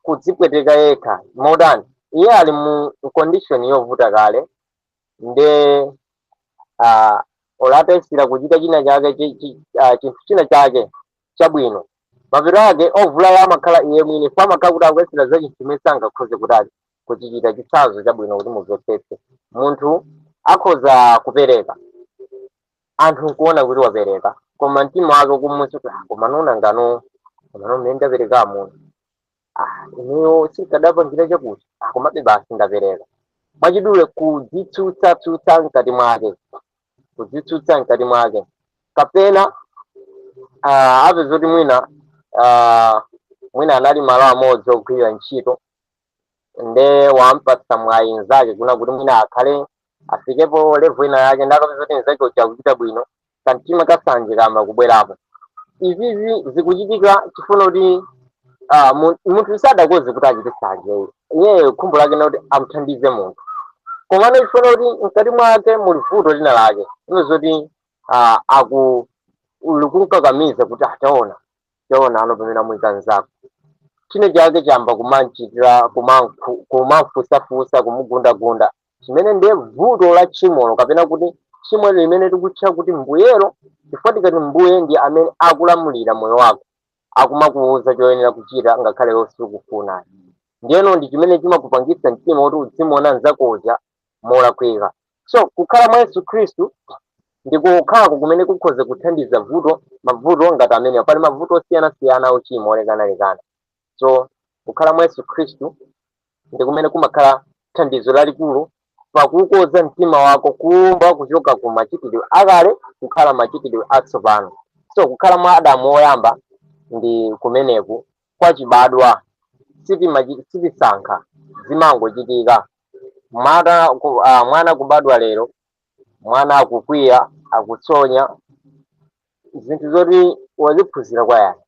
kudzipweteka yekha. Motani? Iye ali mu condition yovuta kale, nde olatayisira kuchita china chake, chinthu china chake chabwino, mapeto ake ovulala amakhala iye mwini, fo amakhala kuti akuyesera za chinthu chimene sangakhoze kutali kuchichita. Chitsanzo chabwino kuti mumvetsetse: munthu akhoza kupereka, anthu nkuona kuti wapereka, koma mtima wake kumusi kuti, "Ah, koma nona ngano, koma no mmene ndaperekamo, ah, ineyo sinkadapangira chakuti, ah, komabe basi ndapereka." Mwachidule, kudzitsutsatsutsa mkati mwake, kudzitsutsa mkati mwake. Kapena apeza kuti mwina mwina anali malo amodzi ogwirira ntchito, nde wampatsa mwayi nzake kuna kuti mwina akhale afikepo level ina yake, ndakapeza kuti nzake uja akuchita bwino, kamtima kasanje kama kubwerapo. Izizi zikuchitika chifuna kuti munthu sadakoze kuti achite sanje, iyeyo khumbo lake nakuti amthandize munthu, komano chifuna kuti mkati mwake muli vuto lina lake imezoti aku likunkakamiza kuti ataona taona ano pamene amuyika nzako, chine chake chamba kumanchitira, kumamfusafusa, kumugundagunda, chimene ndiye vuto la tchimolo, kapena kuti tchimo limene tikutcha kuti mbuyero. Chifukwa tikati mbuye, ndi amene akulamulira moyo wako, akumakuwuza choyenera kuchita ngakhale iwe sukufuna. Ndiyeno ndi chimene chimakupangitsa mtima kuti udzimuona nzakoja molakwika. So kukhala mwa Yesu Khristu ndikukhalako kumene kukhoza kuthandiza vuto, mavuto ngati amenewa. Pali mavuto osiyanasiyana ochimo olekanalekana. So kukhala mwa Yesu Khristu ndi kumene kumakhala thandizo lalikulu pakukoza mtima wako, kuwumba kuchoka ku machitidwe akale kukhala machitidwe atsopano. So kukhala mwa Adamu woyamba ndi kumeneku kwachibadwa, sitisankha, zimangochitika. Mwana kubadwa lero, mwana akukwiya, akutsonya, zinthu zoti waziphunzira kwa yani?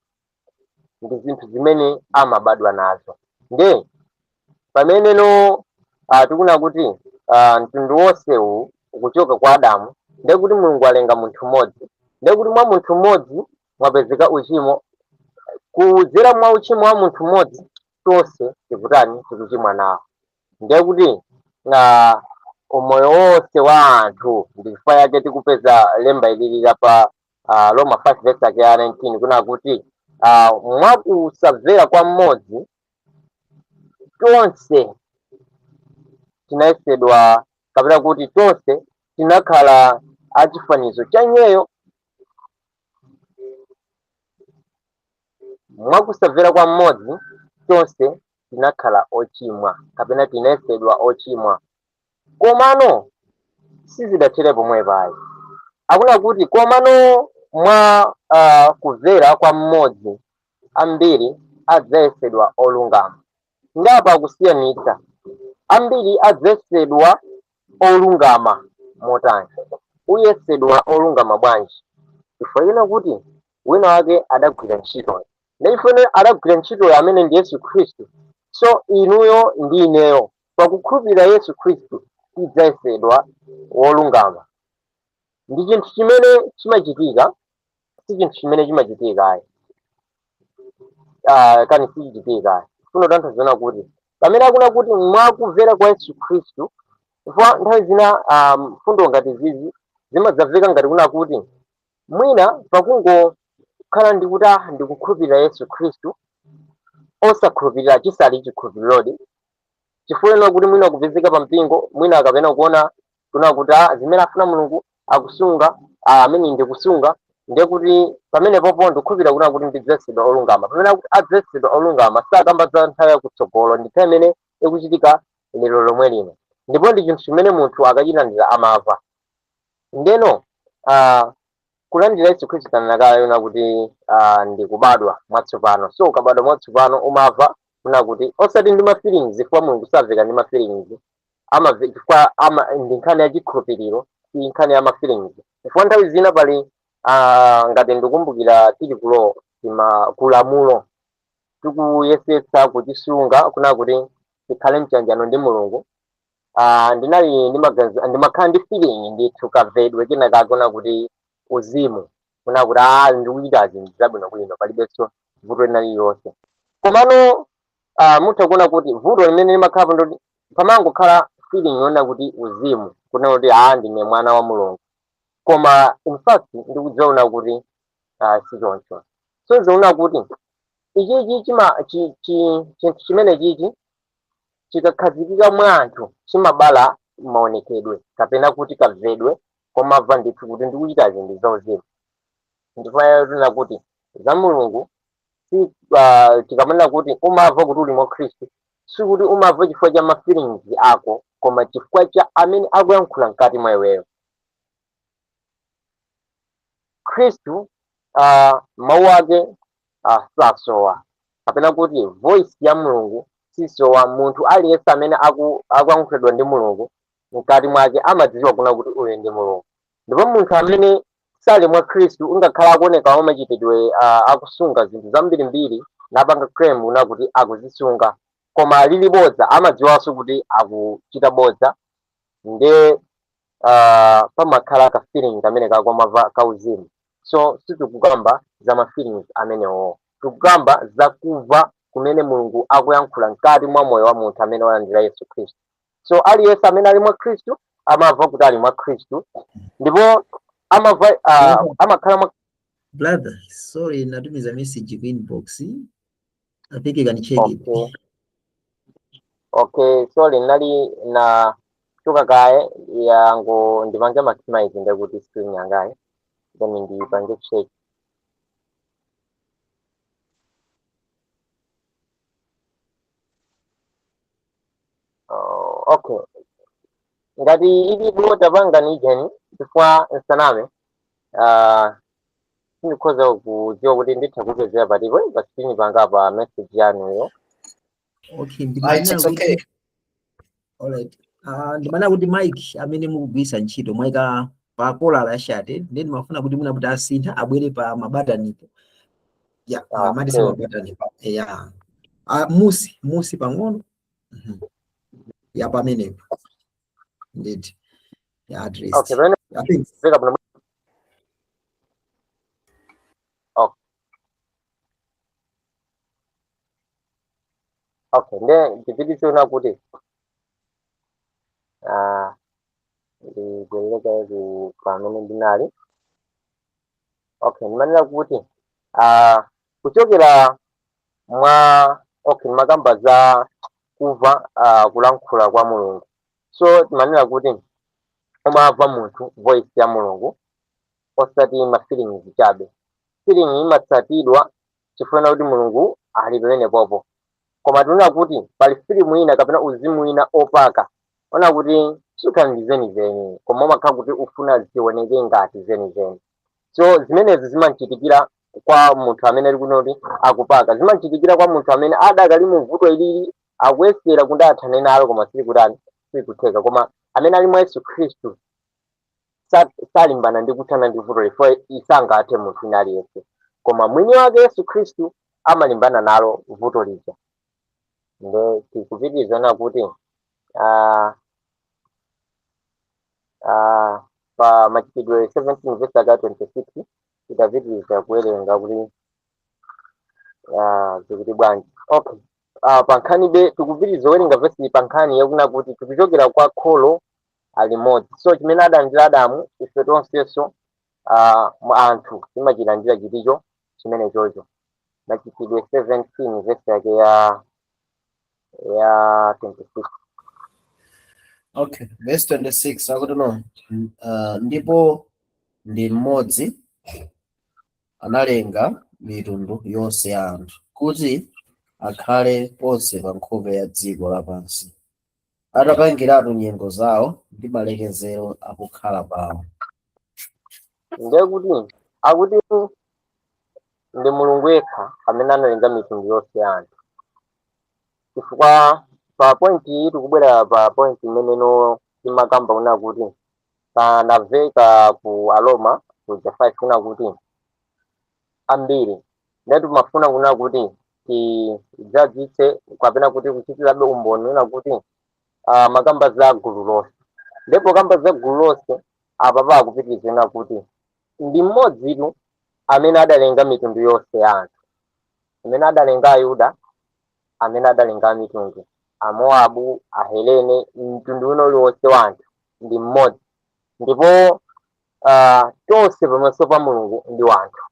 Ndi zinthu zimene amabadwa nazo. Nde pamene no tikuna kuti mtundu wonse uwu ukuchoka kwa Adamu, ndiye kuti Mulungu alenga munthu mmodzi, ndiye kuti mwa munthu mmodzi mwapezeka uchimo. Kudzera mwa uchimo wa munthu mmodzi, tonse tikutani? Tikuchimwa nawo. Ndiye kuti umoyo wonse wa anthu, ndi chifukwa yake tikupeza lemba ilili pa Roma 5 verse yake ya 19, kuna kuti mwakusamvera kwa mmodzi tonse tinayesedwa, kapena kuti tonse tinakhala achifanizo cha iyeyo. Mwakusamvera kwa mmodzi tonse tinakhala ochimwa, kapena tinayesedwa ochimwa. Komano sizidathere pomwepo ayi. Akuna kuti komano mwa kumvera kwa mmodzi ambiri adzayesedwa olungama. Ngapa akusiyanitsa ambiri adzayesedwa olungama motani? Uyesedwa olungama bwanji? Chifukwa china kuti wina wake adagwira ntchitoyo, ndi chifukwa adagwira ntchitoyo amene ndi Yesu Khristu. So inuyo ndi ineyo, pakukhulupirira Yesu Khristu, tidzayesedwa wolungama. Ndi chinthu chimene chimachitika, si chinthu chimene chimachitika ayi, kani sichichitika ayi. Funa kutanthauza kuti Pamene akuna kuti mwakumvera kwa Yesu Khristu, chifukwa nthawi zina mfundo ngati zizi zimadzamveka ngati kuna kuti mwina pakungokhala ndi kuti ndikukhulupirira Yesu Khristu, osakhulupirira chisali chikhulupirirodi, chifukwa kuti mwina kupezeka pa mpingo, mwina kapena kuona kuna kuti zimene afuna Mulungu akusunga, amene ndikusunga, ndiye kuti pamene popo ndikukhulupirira kuna kuti ndidzayesedwa olungama. Pamene akuti adzayesedwa olungama, sakamba za nthawi yakutsogolo, ndi nthawi imene ikuchitika lero lomwe lino, ndipo ndi chinthu chimene munthu akachilandira amava. Ndeno kulandira Yesu Khristu tanena kale kuti ndi kubadwa mwatsopano. So ukabadwa mwatsopano umava kuna kuti osati ndi ma feelings, chifukwa Mulungu samveka ndi ma feelings, amave chifukwa ama ndi nkhani ya chikhulupiriro, si nkhani ya ma feelings. Chifukwa nthawi zina pali ngati ndikumbukira tili kulo tima kulamulo tikuyesetsa kuchisunga kuna kuti tikhale mchanjano ndi Mulungu, ndinali ndi maganizo, ndimakhala ndi feeling ndithu, kamvedwe kena kake kuna kuti uzimu, kuna kuti ndikuchita zinthu zabwinobwino, palibenso vuto lina lililonse. Komano mutha kuona kuti vuto limene limakhalapo ndoti pamangokhala feeling yona kuti uzimu, kuna kuti ndine mwana wa Mulungu, koma in fact ndikudziona kuti si choncho. So ziona kuti ichichi chima chi, chi, chinthu chimene chichi chikakhazikika mwa anthu chimabala maonekedwe kapena kuti kamvedwe komamva ndithu kuti ndikuchita zinthu zauzimu. Ndipo tuna kuti za Mulungu si tikamanena kuti umamva kuti uli mwa Khristu, sikuti umamva chifukwa cha ma feelings ako, koma chifukwa cha amene akuyankhula mkati mwa iweyo. Khristu mawu ake sasowa, kapena kuti voice ya Mulungu sisowa. Munthu aliyense amene akuyankhulidwa ndi Mulungu mkati mwake amadziwa kuna kuti uyu ndi Mulungu. Ndipo munthu amene sali mwa Khristu, ungakhala akuoneka mwa machitidwe akusunga zinthu zambirimbiri, napanga claim kuna kuti akuzisunga, koma lili bodza, amadziwanso kuti akuchita bodza. Nde pamakhala ka feeling kamene kakomava kauzimu. So sitikukamba za ma feelings amenewo, tikukamba za kumva kumene Mulungu akuyankhula mkati mwa moyo wa munthu amene walandira Yesu Khristu. So aliyense amene ali mwa Khristu amamva kuti ali mwa Khristu, ndipo amamva amakhala mwa Brother, sorry, natumiza message ku inbox. I think you can check it. Okay, sorry, nali na chuka kaye yango ndipange maximize ndekuti screen yangayi, then ndipange check. Oh, okay, ngati ilipo tapanga nijeni, chifukwa nsaname sindikhoza kudziwa kuti nditha kupezera patipo pa screen panga pa message yanuyo. Okay, It's ndimanena okay. kuti alright. Ndimanena kuti mic amene mukugwiritsa ntchito mwayika pa kola la shirt, then ndimafuna kuti mwina kuti asintha abwere pa mabatanipo. Yeah, amatisa mabatanipo. Yeah. Musi, musi pang'ono. Ya, pamenepo. Indeed. Yeah, at least. Okay, pamene I think veka bwino. Okay, nde ndipitisiona kuti ndibwerere ku pamene ndinali. Okay, ndimanena kuti kuchokera mwa, okay, ndimakamba za kumva kulankhula kwa Mulungu. So timanena kuti umamva munthu voice ya Mulungu, osati ma feelings chabe. Feeling imatsatidwa chifukwa kuti Mulungu ali pamenepopo, koma tiona kuti pali feeling ina kapena uzimu wina opaka ona kuti sukhala ndi zenizeni, koma umakhala kuti ufuna zioneke ngati zenizeni. So zimenezi zimachitikira kwa munthu amene ali kuno kuti akupaka, zimachitikira kwa munthu amene adakali mu vuto ilili, akuyesera kuti athane nalo, koma sili kutani, sikutheka. Koma amene ali mwa Yesu Khristu salimbana ndi kuthana ndi vuto lifo, isangathe munthu wina aliyense, koma mwini wake Yesu Khristu amalimbana nalo vuto lija. Nde tikupitirizana kuti pa Machitidwe 17 verse aka 26, tidapitiriza kuwerenga kuti zikuti bwanji. Okay. Pankhanibe tikupitiriza kuwerenga vesi pa nkhani yakuna kuti tikuchokera kwa kholo limodzi. So chimene adalandira Adamu, ife tonsenso anthu timachilandira chiticho chimene chocho. Machitidwe 17 vesi yake ya 26. Okay, verse 26 akuti no, ndipo ndi mmodzi analenga mitundu yonse ya anthu kuti akhale ponse pa nkhope ya dziko lapansi, atapangiratu nyengo zawo ndi malekezero akukhala pawo. Ndiye kuti akuti ndi Mulungu yekha amene analenga mitundu yonse ya anthu, chifukwa pa point iyi tikubwera pa point imeneno timakamba kuna kuti panamveka ku Aroma kuja 5 kuna kuti ambiri. Ndiye timafuna kuna kuti tidzadzitse kapena kuti kuchitirabe umboni kuna kuti makamba za gulu lonse. Ndipo kamba za gulu lonse apa pakupitiriza kuti ndi mmodzitu amene adalenga mitundu yonse ya anthu, amene adalenga Ayuda, amene adalenga mitundu, Amoabu, Ahelene, mtundu uno uliwonse wa anthu ndi mmodzi. Ndipo tonse pamaso pa Mulungu ndi wanthu.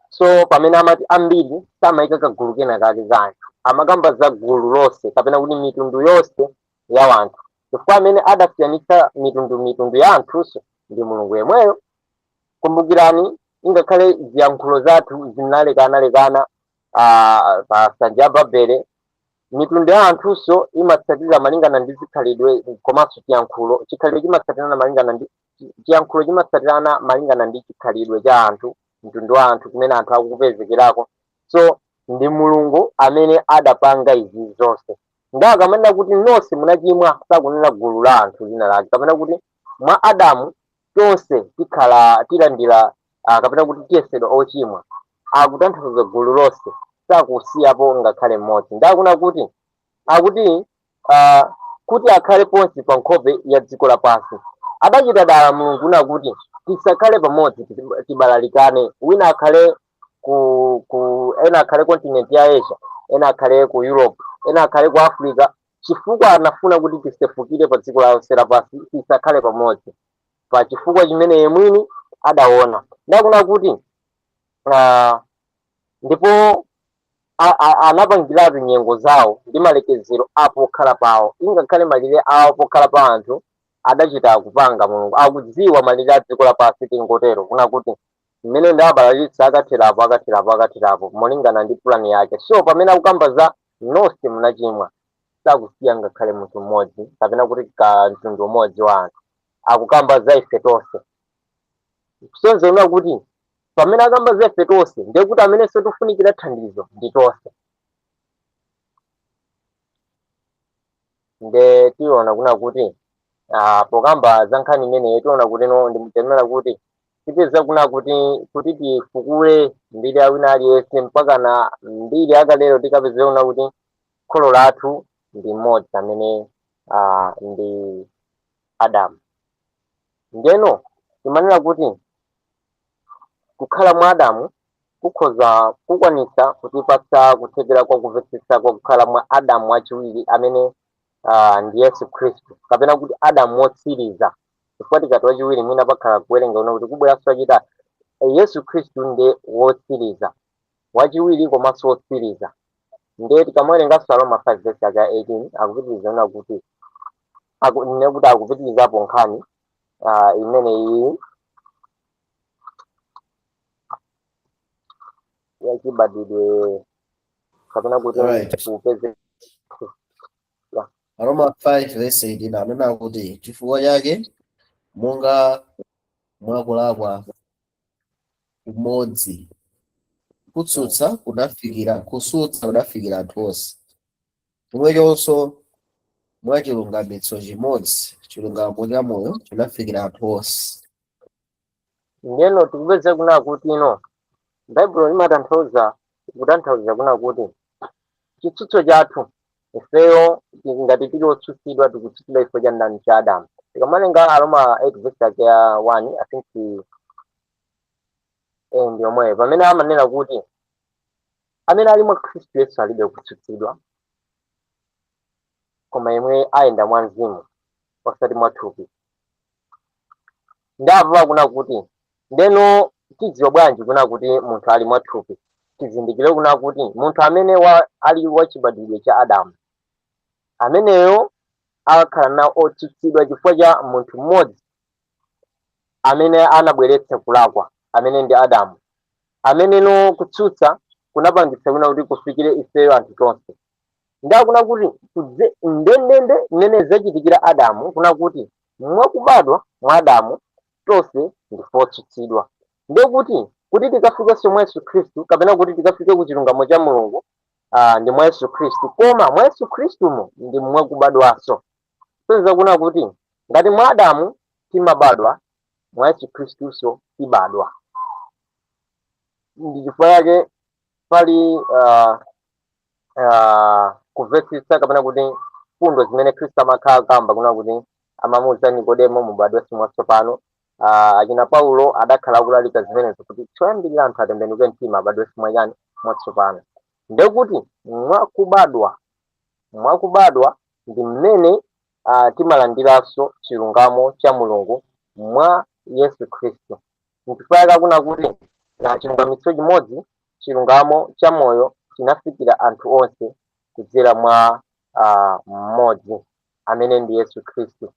So pamene amati ambiri, samayika kagulu kena kake ka anthu, amakamba za gulu lonse kapena kuti mitundu yonse ya wanthu, chifukwa amene adasiyanitsa mitundu ya anthunso ndi Mulungu yemweyo. Kumbukirani, ingakhale ziyankhulo zathu zinalekanalekana pa nsanja ya Babele, mitundu ya anthunso imatsatira malingana ndi zikhalidwe komanso chiyankhulo. Chikhalidwe chimatsatirana malingana ndi chiyankhulo, chimatsatirana malingana ndi chikhalidwe cha anthu, mtundu wa anthu kumene anthu akukupezekerako. So ndi Mulungu amene adapanga izi zonse. Nga akamanena kuti nonse munachimwa, sakunena gulu la anthu lina lake kapena kuti mwa Adamu tonse tikhala tilandira kapena kuti tiyesedwa ochimwa. Akutanthauza gulu lonse, sakusiyapo ngakhale mmodzi. Ndakuna kuti akuti kuti akhale ponse pa nkhope ya dziko lapansi. Adachita dala Mulungu na kuti tisakhale pamodzi, tibalalikane, wina akhale ku ena akhale continent ya Asia, ena akhale ku Europe, ena akhale ku Africa, chifukwa anafuna kuti tisefukire pa dziko lonse lapansi, tisakhale pamodzi, pa chifukwa chimene iye mwini adaona. Ndakuna kuti ndipo anapangiratu nyengo zawo ndi malekezero apo pokhala pawo, ingakhale malire awo pokhala pa anthu adachita kupanga Mulungu. Akudziwa malire a dziko lapansi, tingotero kuna kuti mmene ndabalalitsa akatherapo, akatherapo, akatherapo molingana ndi pulani yake. So pamene akukamba za nonse munachimwa, sakusiya ngakhale munthu mmodzi kapena kuti ka mtundu umodzi wa anthu, akukamba za ife tonse. Kusonyeza kuti pamene akamba za ife tonse, ndiye kuti amenenso tifunikira thandizo ndi tonse. Nde tiona kuna kuti pokamba za nkhani imeneyi, tiona kuti no ndimutemera kuti tipeza kuna kuti tifukule mbiri ya wina aliyense mpaka na mbiri akalero, tikapeza kuna kuti kholo lathu ndi mmodzi amene ndi Adamu. Ndeno timanena kuti kukhala mwa Adamu kukhoza kukwanitsa kutipatsa kuthekera kwa kumvetsetsa kwa kukhala mwa Adamu wachiwiri amene ndi Yesu Khristu, kapena kuti Adamu wotsiriza, chifukwa tikati wachiwiri mwina pakhala kuwerenga kuno kuti kubweranso achita. Yesu Khristu ndi wotsiriza, wachiwiri komanso wotsiriza. Ndiye tikamawerenganso Aroma 5 verse yake ya 18, akupitiriza kuna kuti nekuti akupitirizapo nkhani imene iyi yachibadwidwe kapena kuti kupeze. Roma 5 verse 18 anena kuti, chifukwa chake monga mwakulakwa kumodzi kutsutsa kunafikira anthu onse, chomwechonso mwa chilungamitso chimodzi chilungamo cha moyo chinafikira anthu onse. Ndeno tikupeza kuna kuti ino Baibulo limatanthauza kutanthauza kuna kuti chitsutso chathu ifeyo ngati tili otsutsidwa, tikutsutsidwa ifo cha ndani? Cha Adamu. Tikamalenga Aroma 8 verse yake ya 1, I think ndi yomweyo, pamene amanena kuti Amene ali mwa Khristu Yesu alibe kutsutsidwa, koma yemwe ayenda mwa mzimu osati mwa thupi. Ndamva kuna kuti ndeno tidziwa bwanji kuna kuti munthu ali mwa thupi? Tizindikire kuna kuti munthu amene ali wachibadwidwe cha Adamu, ameneyo akakhala nawo otsutsidwa chifukwa cha munthu mmodzi amene anabweretsa kulakwa, amene ndi Adamu, ameneno kutsutsa kunapangitsa kuna kuti kufikire ifeyo anthu tonse. Ndakuna kuti ndendende mmene zachitikira Adamu, kuna kuti mwakubadwa mwa Adamu tonse ndife otsutsidwa. Ndekuti kuti tikafikenso mwa Yesu Khristu, kapena kuti tikafike ku chilungamo cha Mulungu, ndi mwa Yesu Khristu, koma mwa Yesu Khristumo ndi mwakubadwanso. Sonza kuna kuti ngati mwa Adamu timabadwa, mwa Yesu Khristuso tibadwa. Ndi chifukwa yake pali kumvetsetsa kapena kuti fundo zimene Khristu amakhala kamba kuna kuti amamuwuza Nikodemo, mubadwenso mwatsopano. Achina Paulo adakhala akulalika zimenezo kuti choyambirira anthu atembenuke mtima, abadwenso mwachani? Mwatsopano. Ndekuti mwakubadwa ndi mmene timalandiranso chilungamo cha Mulungu mwa Yesu Khristu. Nchifukwa yake akuna kuti na chilungamitso chimodzi, chilungamo cha moyo chinafikira anthu onse kudzera mwa mmodzi amene ndi Yesu Khristu.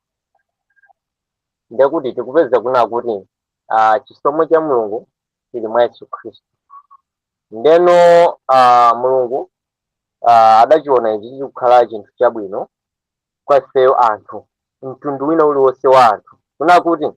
Ndekuti tikupeza kuna kuti chisomo cha Mulungu chili mwa Yesu Khristu. Ndeno Mulungu adachiona ichi chikukhala chinthu chabwino kwa ifeyo anthu, mtundu wina uliwonse wa anthu, kuna kuti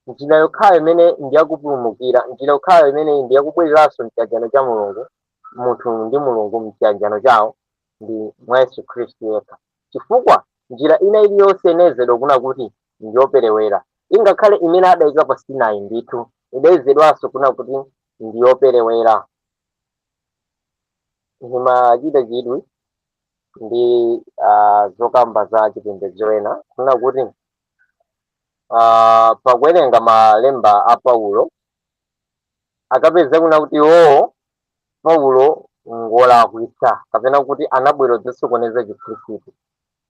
njira yokhayo imene ndiyakupulumukira, njira yokhayo imene ndiyakubwereranso mchiyanjano cha Mulungu, munthu ndi Mulungu mchiyanjano chawo, ndi mwa Yesu Khristu yekha, chifukwa njira ina iliyonse inayezedwa kuna kuti ndiyoperewera. Ingakhale imene adayika pa Sinai ndithu idayezedwanso kuna kuti ndiyoperewera. Ndimachita chidwi ndi zokamba za chipembedzo ena kuna kuti pakuwerenga malemba a Paulo akapeza kuna kuti iwowo Paulo ngolakwitsa kapena kuti anabwera kudzasokoneza Chikhristu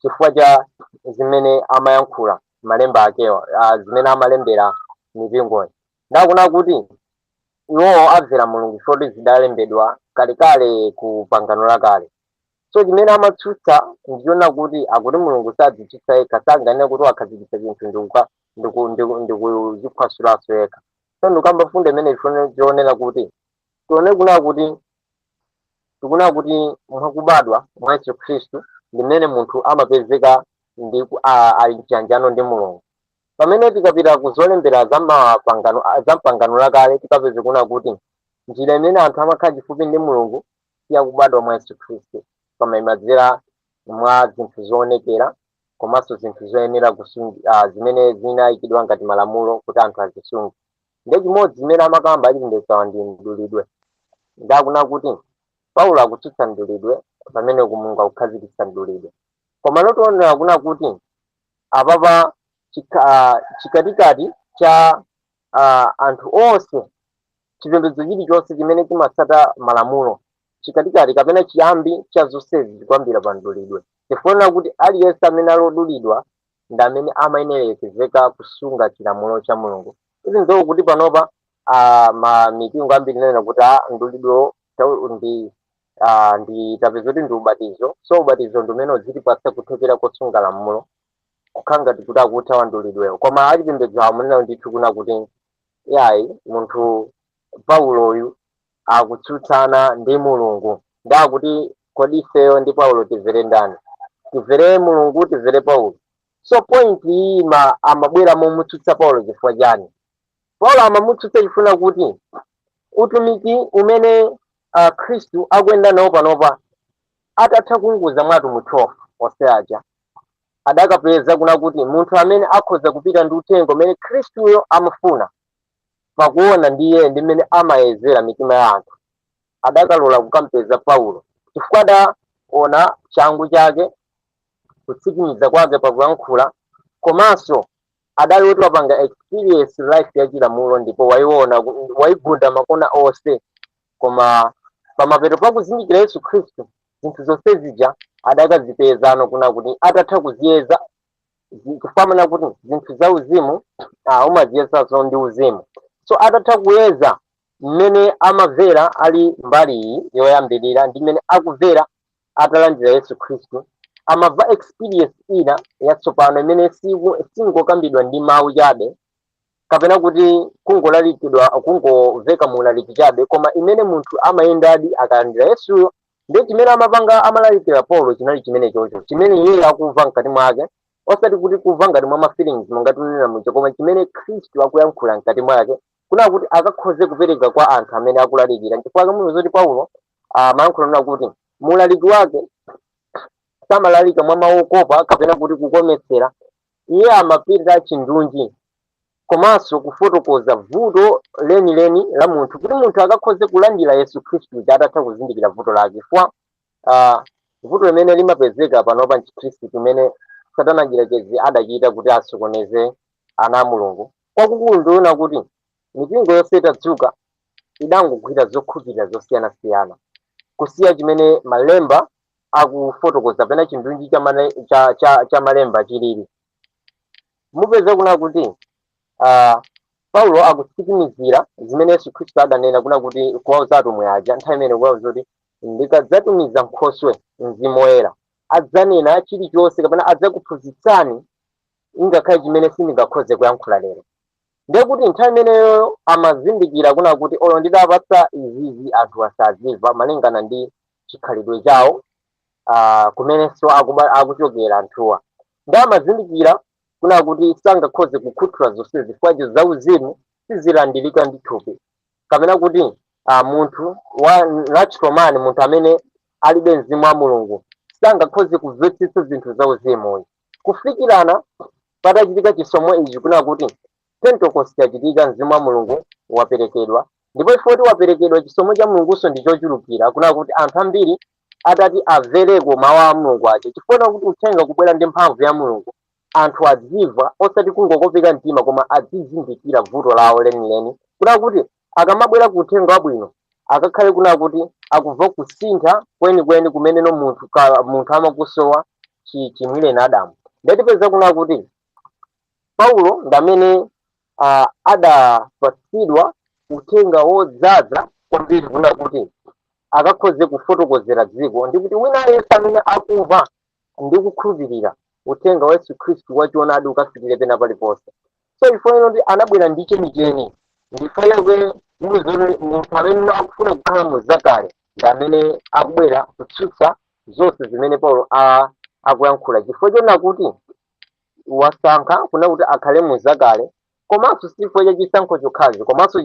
chifukwa cha zimene amayankhula malemba akewa, zimene amalembera mipingoyi. Ndakuna kuti iwowo amvera Mulungu chifukwa zidalembedwa kalekale ku pangano lakale. So chimene amatsutsa ndichoona kuti akuti Mulungu sadzitsutsa yekha, sanganene kuti wakhazikitsa chinthu ndikuchiphwasulanso yekha. So ndikamba fundo imene ifune chionera kuti tione kuna kuti tikuna kuti mwakubadwa mwa Yesu Khristu ndi mmene munthu amapezeka ndi ali mchiyanjano ndi Mulungu. Pamene tikapita ku zolembera za mapangano, za mpangano lakale, tikapeze kuna kuti njira imene anthu amakhala chifupi ndi Mulungu siyakubadwa mwa Yesu Khristu, koma imadzera mwa zinthu zoonekera komanso zinthu zoyenera kusunga, zimene zinayikidwa ngati malamulo kuti anthu azisunge. Ndi chimodzi zimene amakamba achipembedzowa ndi mdulidwe. Ndakuna kuti Paulo akutsutsa mdulidwe pamene ku Mulungu akukhazikitsa mdulidwe. Koma lotionera kuna kuti apapa chikatikati cha anthu onse, chipembedzo chilichonse chimene chimatsata malamulo, chikatikati kapena chiyambi cha zonsezi chikuyambira pa mdulidwe, chifukwa kuti aliyense amene ali odulidwa ndi amene amayenerekezeka kusunga chilamulo cha Mulungu. Izi ndio kuti panopa ma mipingo ambiri inanena kuti mdulidwe ndi tapeza kuti ndi ubatizo. So ubatizo ndi umene uzitipatsa kuthekera kosunga lamulo, kukhala ngati kuti akuthawa mdulidwewo. Koma achipembedzo amunena ndithu kuna kuti yayi, munthu Pauloyu akutsutsana ndi Mulungu. Ndakuti kodi ifeyo ndi Paulo timvere ndani? Timvere Mulungu, timvere Paulo? So point iyi amabwera momutsutsa Paulo chifukwa chani? Paulo amamutsutsa chifuna kuti utumiki umene Khristu akuyenda nawo panopa, atatha kunguza mwa atumwi 12 onse aja, adakapeza kuna kuti munthu amene akhoza kupita ndi uthenga umene Khristuyo amafuna pakuona ndiye ndi mmene amayezera mitima ya anthu, adakalola kukampeza Paulo, chifukwa adaona changu chake, kutsikimiza kwake pakuyankhula, komanso adali woti wapanga experience life ya chilamulo ndipo waiona, waigunda makona onse, koma Pamapeto pakuzindikira Yesu Khristu, zinthu zonse zija adakazipezano kuna kuti atatha kuziyeza, kufanana kuti zinthu za uzimu umaziyesanso ndi uzimu. So atatha kuyeza mmene amamvera ali mbali iyi yoyambirira ndi mmene akumvera atalandira Yesu Khristu, amamva experience ina yatsopano imene singokambidwa ndi mawu chabe kapena kuti kungolalikidwa, kungomveka mulaliki chabe, koma imene munthu amayendadi akalandira Yesuyo. Ndiye chimene amapanga, amalalikira Paulo, chinali chimene chocho chimene iye akumva mkati mwake, osati kuti kumva ngati mwa ma feelings monga tinena muja, koma chimene Khristu akuyankhula mkati mwake kuna kuti akakhoze kupereka kwa anthu amene akulalikira. Nchifukwa chake zoti Paulo amayankhula nena kuti mulaliki wake samalalika mwa mawu okopa kapena kuti kukometsera. Iye amapita chindunji komanso kufotokoza vuto lenileni la munthu, kuti munthu akakhoze kulandira Yesu Khristu atatha kuzindikira vuto lake. Chifukwa vuto limene limapezeka panopa mchikhristu, chimene Satana mdierekezi adachita kuti asokoneze ana a Mulungu kwakukulu, ndiona kuti mipingo yonse itadzuka idangogwira zokhulupirira zosiyanasiyana, kusiya chimene malemba akufotokoza pena chindunji cha malemba chilili. Mupeza kuna kuti Paulo akutsimikizira zimene Yesu Khristu adanena kuna kuti kuwauza atumwi aja nthawi imene, kuwauza kuti, "Ndikadzatumiza Nkhoswe, Mzimu Woyera, adzanena chilichonse kapena adzakuphunzitsani ingakhale chimene sindingakhoze kuyankhula lero." Ndiye kuti nthawi imeneyo amazindikira kuna kuti olo ndidapatsa izizi anthu asaziva malingana ndi chikhalidwe chawo, kumenenso akuchokera anthuwa, ndi amazindikira kuna kuti sangakhoze kukhuthula zonsezi chifukwa zauzimu sizilandirika ndi thupi kapena kuti munthu wa natural man, munthu amene alibe mzimu wa Mulungu, sangakhoze kumvetsetsa zinthu zauzimuyi kufikirana patachitika chisomo ichi, kuna kuti Pentecost yachitika, mzimu wa Mulungu waperekedwa. Ndipo ifoti waperekedwa, chisomo cha Mulunguso ndi chochulukira, kuna kuti anthu ambiri atati amvereko mawu a Mulungu aja, chifukwa kuti uthenga kubwera ndi mphamvu ya Mulungu, anthu adzimva, osati kungokopeka mtima, koma adzizindikira vuto lawo lenileni, kuna kuti akamabwera ku uthenga wabwino akakhale kuna kuti akumva kusintha kwenikweni kumeneno munthu amakusowa chimwireni Adamu. Ndatipeza kuna kuti Paulo ndamene adapatsidwa uthenga wodzaza kwambiri kuna kuti akakhoze kufotokozera dziko, ndi kuti wina aliyense amene akumva ndi kukhulupirira uthenga wa Yesu Khristu wachoonadi ukafikire pena paliponse. So ifoyeno ndi anabwera ndi chenicheni. Ndifoyekwe muzoti munthu amene akufuna kukhala mu zakale ndi amene akubwera kutsutsa zonse zimene Paulo akuyankhula, chifukwa chona kuti wasankha kuna kuti akhale mu zakale. Komanso si chifukwa cha chisankho chokhacho, komanso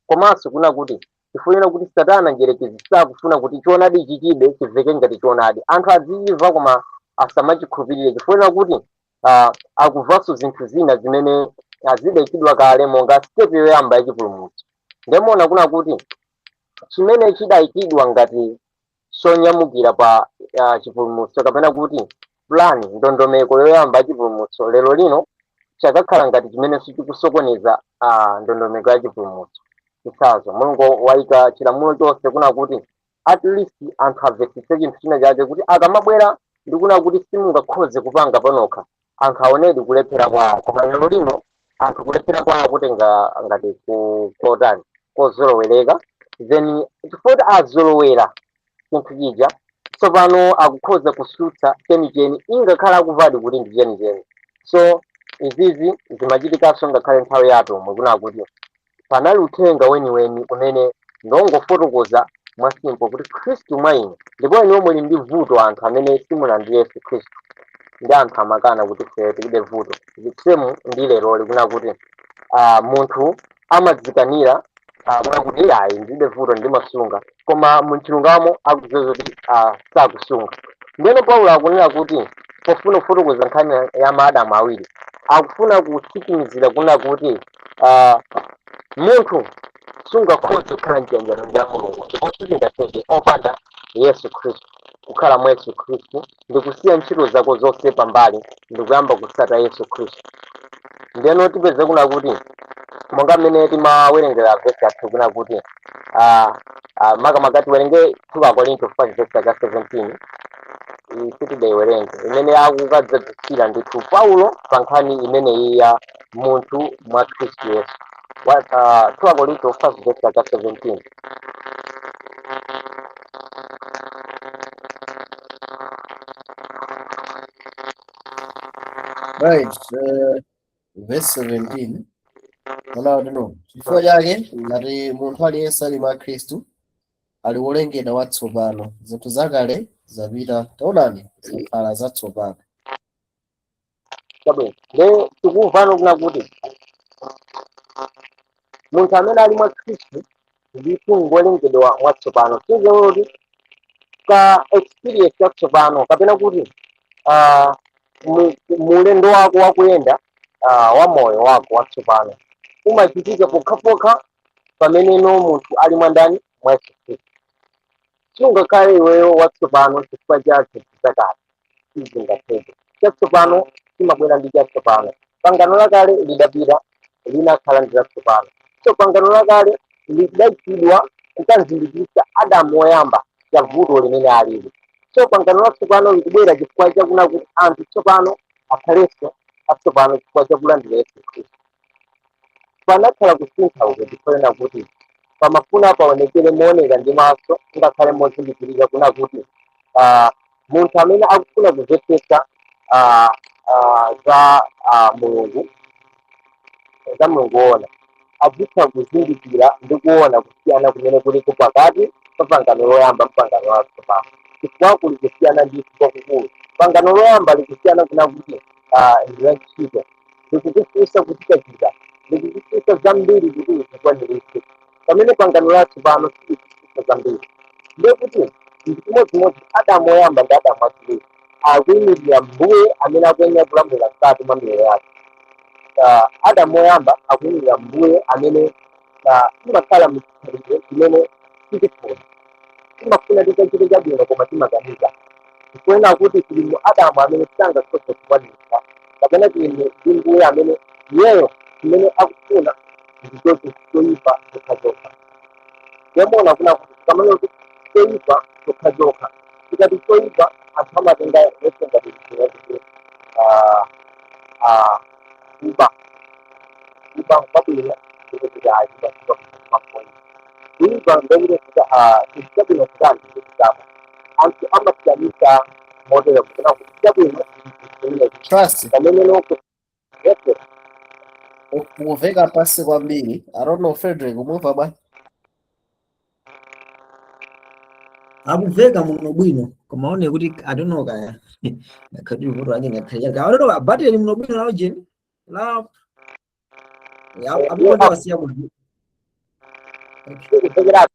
komanso kuna kuti chifukwa chona kuti Satana njerekezi sakufuna kuti choonadi ichi chibe chiveke ngati choonadi, anthu azichimva koma asamachikhulupirire, chifukwa chona kuti akumvanso zinthu zina zimene zidayikidwa kale monga step yoyamba yachipulumutso. Ndemona kuna kuti chimene chidayikidwa ngati chonyamukira pa chipulumutso kapena kuti plan, ndondomeko yoyamba ya chipulumutso, lero lino chakakhala ngati chimenenso chikusokoneza ndondomeko ya chipulumutso. Chitsanzo, Mulungu wayika chilamulo chonse kuna kuti at least anthu amvetsetse chinthu china chake, kuti akamabwera ndikuna kuti simungakhoze kupanga panokha, anthu aonedi kulephera kwawo. Koma lero lino anthu kulephera kwawo kutenga ngati kotani, kozolowereka. Then chifukwa kuti azolowera chinthu chija, tsopano akukhoza kusutsa chenicheni ingakhala akuvadi kuti ndi chenicheni. So izizi zimachitikanso ngakhale nthawi ya atumwi, kuna kuti panali uthenga weniweni umene ndongofotokoza mwa simple kuti Khristu mwa inu, ndipo inuwo muli ndi vuto, anthu amene simulandire Yesu Khristu. Ndi anthu amakana kuti ife tilibe vuto. The same ndi leroli, kuna kuti munthu amadzikanira kuna kuti ayi, ndilibe vuto, ndimasunga, koma muchilungamo akudziwa kuti sakusunga. Ndiyeno Paulo akunena kuti pofuna kufotokoza nkhani ya maadamu awiri, akufuna kutsimikizira kuna kuti munthu sungakhoze kukhala mchiyanjano ndi Mulungu, ndipo sizingatheke opanda Yesu Khristu, kukhala mwa Yesu Khristu ndi kusiya ntchito zako zonse pambali ndi kuyamba kutsata Yesu Khristu. Ndiyeno tipeze kuna kuti Monga mmene timawerengera vesi yathu kuna kuti makamaka tiwerenge 2 Akorinto 5 verse ya 17, sitidayiwerenge, imene akukadzadzitsira ndithu Paulo pa nkhani imeneyi ya munthu mwa Khristu Yesu. 2 Akorinto 5 verse ya 17. Right, verse 17 ona kuti no, chifukwa chake ngati munthu aliyense ali mwa Khristu, ali wolengedwa watsopano, zinthu zakale zapita, taonani, zakhala zatsopano. Chabwino, nde tikumvano kuna kuti munthu amene ali mwa Khristu ndithu ngolengedwa mwatsopano. Tinzewo kuti ka experience yatsopano, kapena kuti mulendo wako wakuyenda wa moyo wako watsopano umachitika pokhapokha pameneno munthu ali mwandani? Mwa Yesu Khristu. Sungakhale iweyo watsopano chifukwa cha zinthu zakale, sizingatheke. Chatsopano chimabwera ndi chatsopano. Pangano lakale lidapita, linakhala ndi latsopano. So pangano lakale lidachidwa kukazindikitsa Adamu woyamba cha vuto limene alili. So pangano latsopano likubwera chifukwa chakuna kuti anthu tsopano akhalenso atsopano chifukwa chakulandira Yesu Khristu. Panakhala kusintha uko chifukwa kuti pamafuna paonekere mooneka ndi maso, ngakhale mozindikirika kuna kuti munthu amene akufuna kumvetsetsa za Mulungu, za Mulungu woona, adzitha kuzindikira ndi kuona kusiyana kumene kuliko pakati pa pangano loyamba ndi pangano latsopano, chifukwa kuli kusiyana ndithu kwakukulu. Pangano loyamba likusiyana kuna kuti ndi la ntchito, likukufunsa kuchitachita, likukufunsa zambiri kuti uzikwaniritse, pamene pangano latsopano silikufunsa zambiri. Ndiye kuti ndi chimodzimodzi Adamu woyamba ndi Adamu wachiwiri akuyimirira Mbuye amene akuyenera kulamulira mkati mwa miyoyo yake. Adamu woyamba akuyimirira Mbuye amene timakhala mchikhalidwe chimene sitifuna, timafuna tichachite chabwino koma timakanika, tikuona kuti tili mu Adamu amene sangakhoze kukwaniritsa, kapena tili ndi Mbuye amene iyeyo chimene akufuna ndichocho choyipa chokhachokha. Yamona kuna kuti tikamanya kuti choyipa chokhachokha, tikati choyipa anthu amatenga yonse ngati kuti kuba, kuba kwabwino, ndikuti ayi, kuba kuba, kuyipa ndekuti chinthu chabwino kutani ndikutama. Anthu amasiyanisa motero kuna kuti chabwino ndi Trust. Pamene noko yes. Ukuveka pasi kwambiri. I don't know, Frederick, umumva bwa? Akuveka muno bwino, koma one kuti I don't know kaya ngakhale vuto ake ngakhale I don't know, battery muno bwino la ujeni la ya apo wasiya ku. Okay. Kuvekera.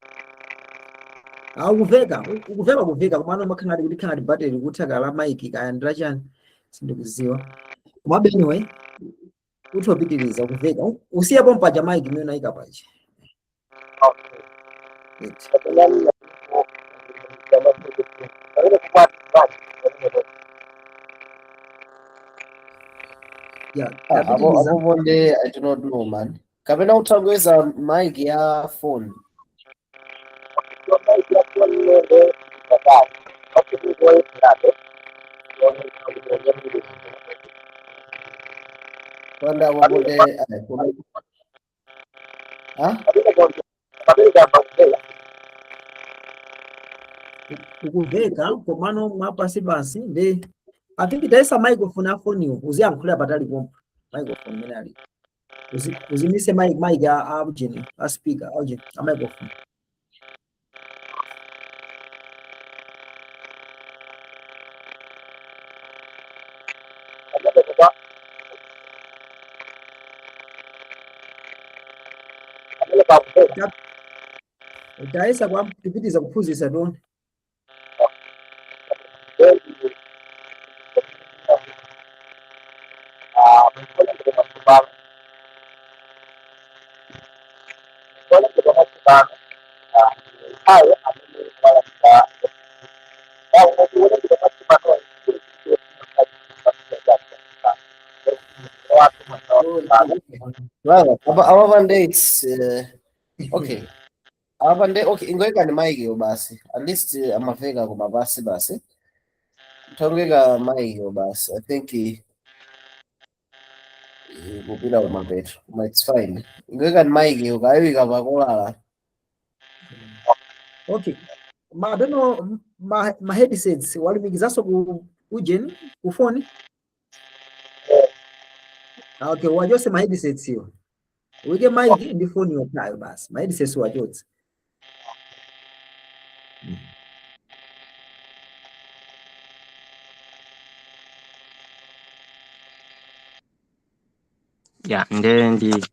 Akuveka, ukuveka, kuveka, koma ano makhala kuti khala battery kutha kala mic kaya ndila chani, sindikuziwa. Komabe anyway utopitiriza kuveka, usiyapo mpaja mic imene unayika paja. Okay. Right. Pamene kukwati. Yeah. Ah, apo Tapitiriza. Apo ponde I do not know, man. Kapena utha kuweza mic ya phone. Mic ya phone imene patali. Okay, kungoyeserabe. Panda apo ponde ayi ha? Pamene kamba kuveka. Ukuveka komano mwapasi pasi ndi I think taisa microphone ya phone yo uziyankhulira patali pompo microphone imene ali. Uzimise mic a ujeni, a speaker a ujeni, a microphone. Pamene kuba pamene pakuveka. Taisa kwa tipitiza kuphunzitsa tione. Olengedwa mwatsopano ayo amene walandira olengedwa mwatsopano. Brother, apa nde it's okay. Apa nde okay, ingoyika ni mic yo basi. At least amaveka koma basi basi. Tongeka mic yo basi. I think kupita kumapeto. Koma it's fine. Ingoyika ni mic yo kayika pakolala. Okay. Ma I don't know, ma headsets walumikizanso ku ujeni ku phone. Ah, okay, wachose ma headsets iwo. Uike mic ndi phone yokhayo basi. Ma headsets wachotse. Ya, nde ndi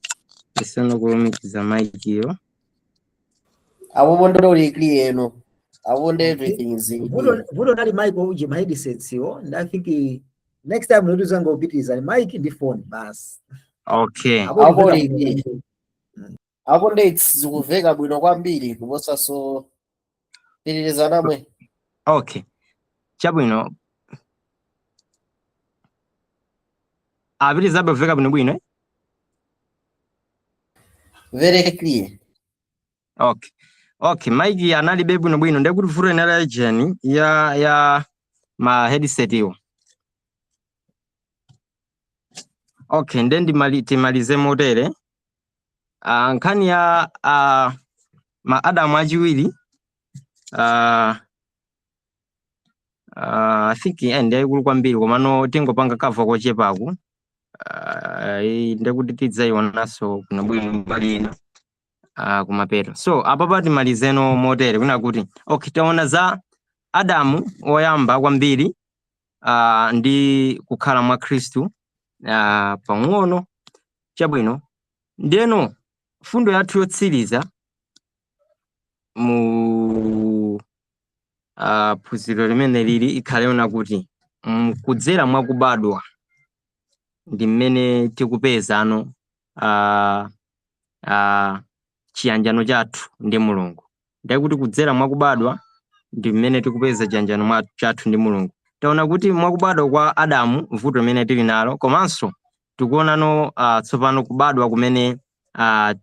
ndisana kulumikiza mic iyo. Apo ndo uli clear eno. Apo ndo everything is clear. Vuto nali mic uje ma headsets iwo. And I think next time notuzanga upitiriza ni mic ndi phone basi. Okay. Apo Apo ndiveka uli bwino clear. kwambiri. Apo ndo it's zikuveka bwino kwambiri kuposa so pitiriza namwe. Okay. Chabwino apitirizabe kuveka bwinobwino eh? Very clear. Okay. Okay, mic analibe bwinobwino ndekuti vuto inali ya jeni ya ma headset iwo. Okay, nde timalize motere. Nkhani ya ma Adamu achiwiri I think ndi yayikulu kwambiri komano tingopanga cover kochepaku. Ndekuti tidzayionanso bwinobwino mbali ina kumapeto. So apapa timalizeno motere kuna kuti okay, taona za Adamu woyamba kwambiri ndi kukhala mwa Khristu pang'ono chabwino. Ndeno fundo yathu yotsiriza mu phunziro limene lili ikhaleona kuti kudzera mwakubadwa ndi mmene tikupezano chiyanjano chathu ndi Mulungu. Ndikuti kudzera mwakubadwa ndi mmene tikupeza chiyanjano chathu ndi Mulungu. Taona kuti mwakubadwa kwa Adamu vuto limene tili nalo, komanso tikuonano tsopano kubadwa kumene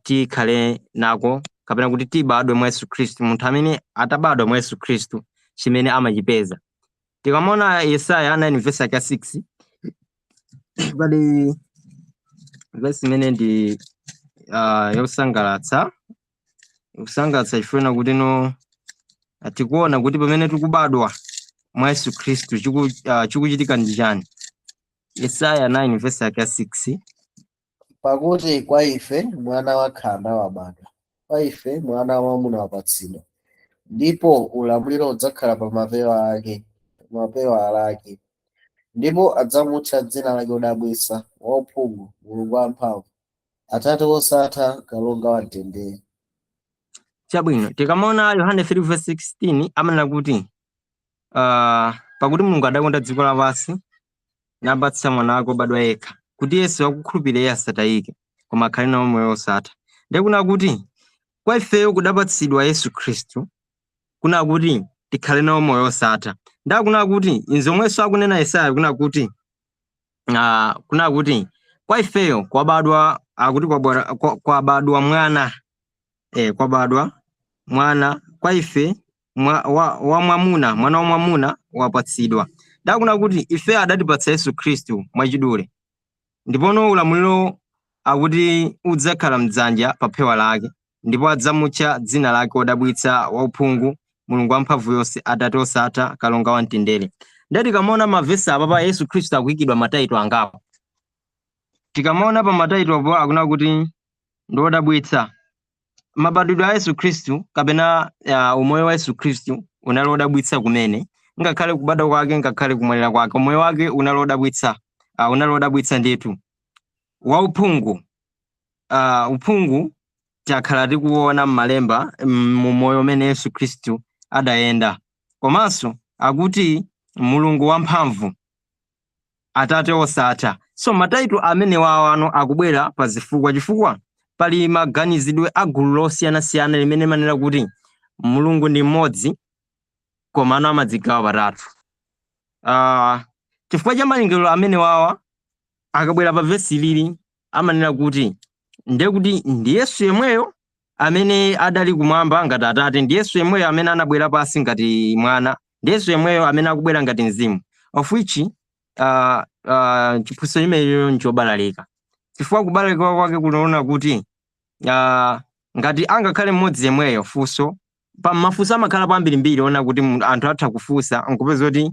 tikhale nako kapena kuti tibadwe mwa Yesu Khristu. Munthu amene atabadwa mwa Yesu Khristu chimene amachipeza. Tikamaona Yesaya 9 verse yake 6 pali verse imene ndi yosangalatsa kusangalatsa chifukwa kuti no tikuona kuti pamene tikubadwa mwa Yesu Khristu chikuchitika ndi chani. Yesaya 9 verse yake 6. Pakuti kwa ife mwana wakhanda wabadwa, kwa ife mwana wamwamuna wapatsidwa, ndipo ulamuliro udzakhala pa mapewa ake, mapewa ake, ndipo adzamutcha dzina lake Wodabwitsa, Wauphungu, Mulungu wamphamvu, Atate wosatha, Kalonga wamtendere. Chabwino, tikamaona Yohane 3 verse 16 amanena kuti pakuti Mulungu adakonda dziko lapansi napatsa mwana wake wobadwa yekha, kuti Yesu akukhulupirira iye asatayike, koma akhale nawo moyo wosatha. Ndikuna kuti kwa ifeyo kudapatsidwa Yesu Khristu kuna kuti tikhale nawo moyo wosatha. Ndakuna kuti inzomwenso akunena Yesaya kuna kuti kuna kuti kwa ifeyo kwabadwa akuti kwabadwa mwana kwabadwa mwana kwa ife wa mwamuna, mwana wa mwamuna wapatsidwa. Ndakuna kuti ife adatipatsa Yesu Khristu mwachidule, ndipono ulamuliro akuti udzakhala mdzanja pa phewa lake, ndipo adzamutcha dzina lake Wodabwitsa, Wauphungu, Mulungu wamphamvu yonse, Atate osatha, Kalonga wamtendere. Ndiye tikamaona mavesi apa pa Yesu Khristu akuyikidwa mataito angapo. Tikamaona pa mataito apo akuna kuti ndi wodabwitsa. Mabadwidwe a Yesu Khristu kapena umoyo wa Yesu Khristu unali wodabwitsa kumene, ngakhale kubadwa kwake, ngakhale kumwalira kwake, umoyo wake unali wodabwitsa, unali wodabwitsa ndithu. Wauphungu, uphungu takhala tikuona m'malemba mu moyo umene Yesu Khristu adayenda. Komanso akuti Mulungu wamphamvu, Atate osatha. So mataito amene wawano akubwera pa zifukwa, chifukwa pali maganizidwe a gulu losiyanasiyana limene manena kuti Mulungu ndi mmodzi komano amadzigawa patatu. Chifukwa cha malingaliro amene wawa akabwera pa vesi lili Amanena kuti ndiye kuti ndi Yesu yemweyo amene adali kumwamba ngati Atate, ndi Yesu yemweyo amene anabwera pasi ngati Mwana, ndi Yesu yemweyo amene akubwera ngati Mzimu, of which chiphunzitso chimenecho nchobalalika, chifukwa kubalalika kwake kunaona kuti ngati angakhale mmodzi yemweyo, funso pa mafunso amakhala pambirimbiri ona kuti anthu atha kufunsa nkupeza kuti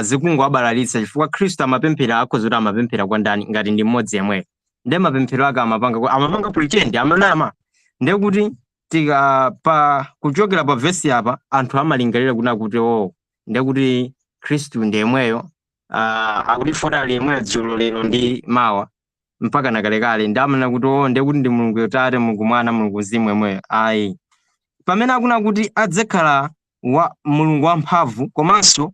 zikungowabalalitsa, chifukwa Khristu amapemphera, akhoza kuti amapemphera kwa ndani ngati ndi mmodzi yemweyo? Ndiye mapemphero ake amapanga pretend, amanama. Ndiye kuti tika pa kuchokera pa vesi apa, anthu amalingalira kuna kuti, oh, ndiye kuti Khristu ndi yemweyo, akuti fota ali yemweyo dzulo, lero ndi mawa mpaka na kalekale. Ndi amanena kuti, oh, ndiye kuti ndi Mulungu Tate, Mulungu Mwana, Mulungu Mzimu yemweyo. Ayi. Pamene akuna kuti adzakhala wa Mulungu wamphamvu komanso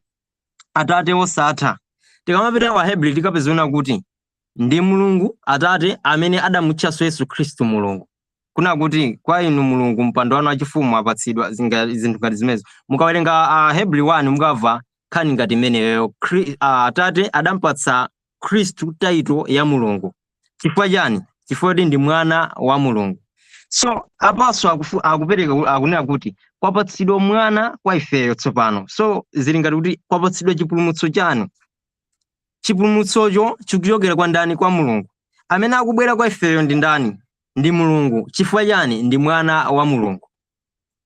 Atate wosatha, tikamapita kwa Hebrew tikapezana kuti ndi Mulungu Atate amene adamutchanso Yesu Khristu Mulungu, kuna kuti kwa inu Mulungu mpando wanu wachifumu apatsidwa zinthu ngati zimenezo. Mukawerenga Hebrew 1 mukamva nkhani ngati imeneyo. Atate adampatsa Khristu title ya Mulungu. Chifukwa chani? Chifukwa kuti ndi Mwana wa Mulungu. So apanso akupereka, akunena kuti kwapatsidwa mwana kwa ifeyo tsopano. So zili ngati kuti kwapatsidwa chipulumutso chanu. Chipulumutsocho chikuchokera kwa ndani? Kwa Mulungu. Amene akubwera kwa ifeyo ndi ndani? Ndi Mulungu. Chifukwa chani? Ndi Mwana wa Mulungu,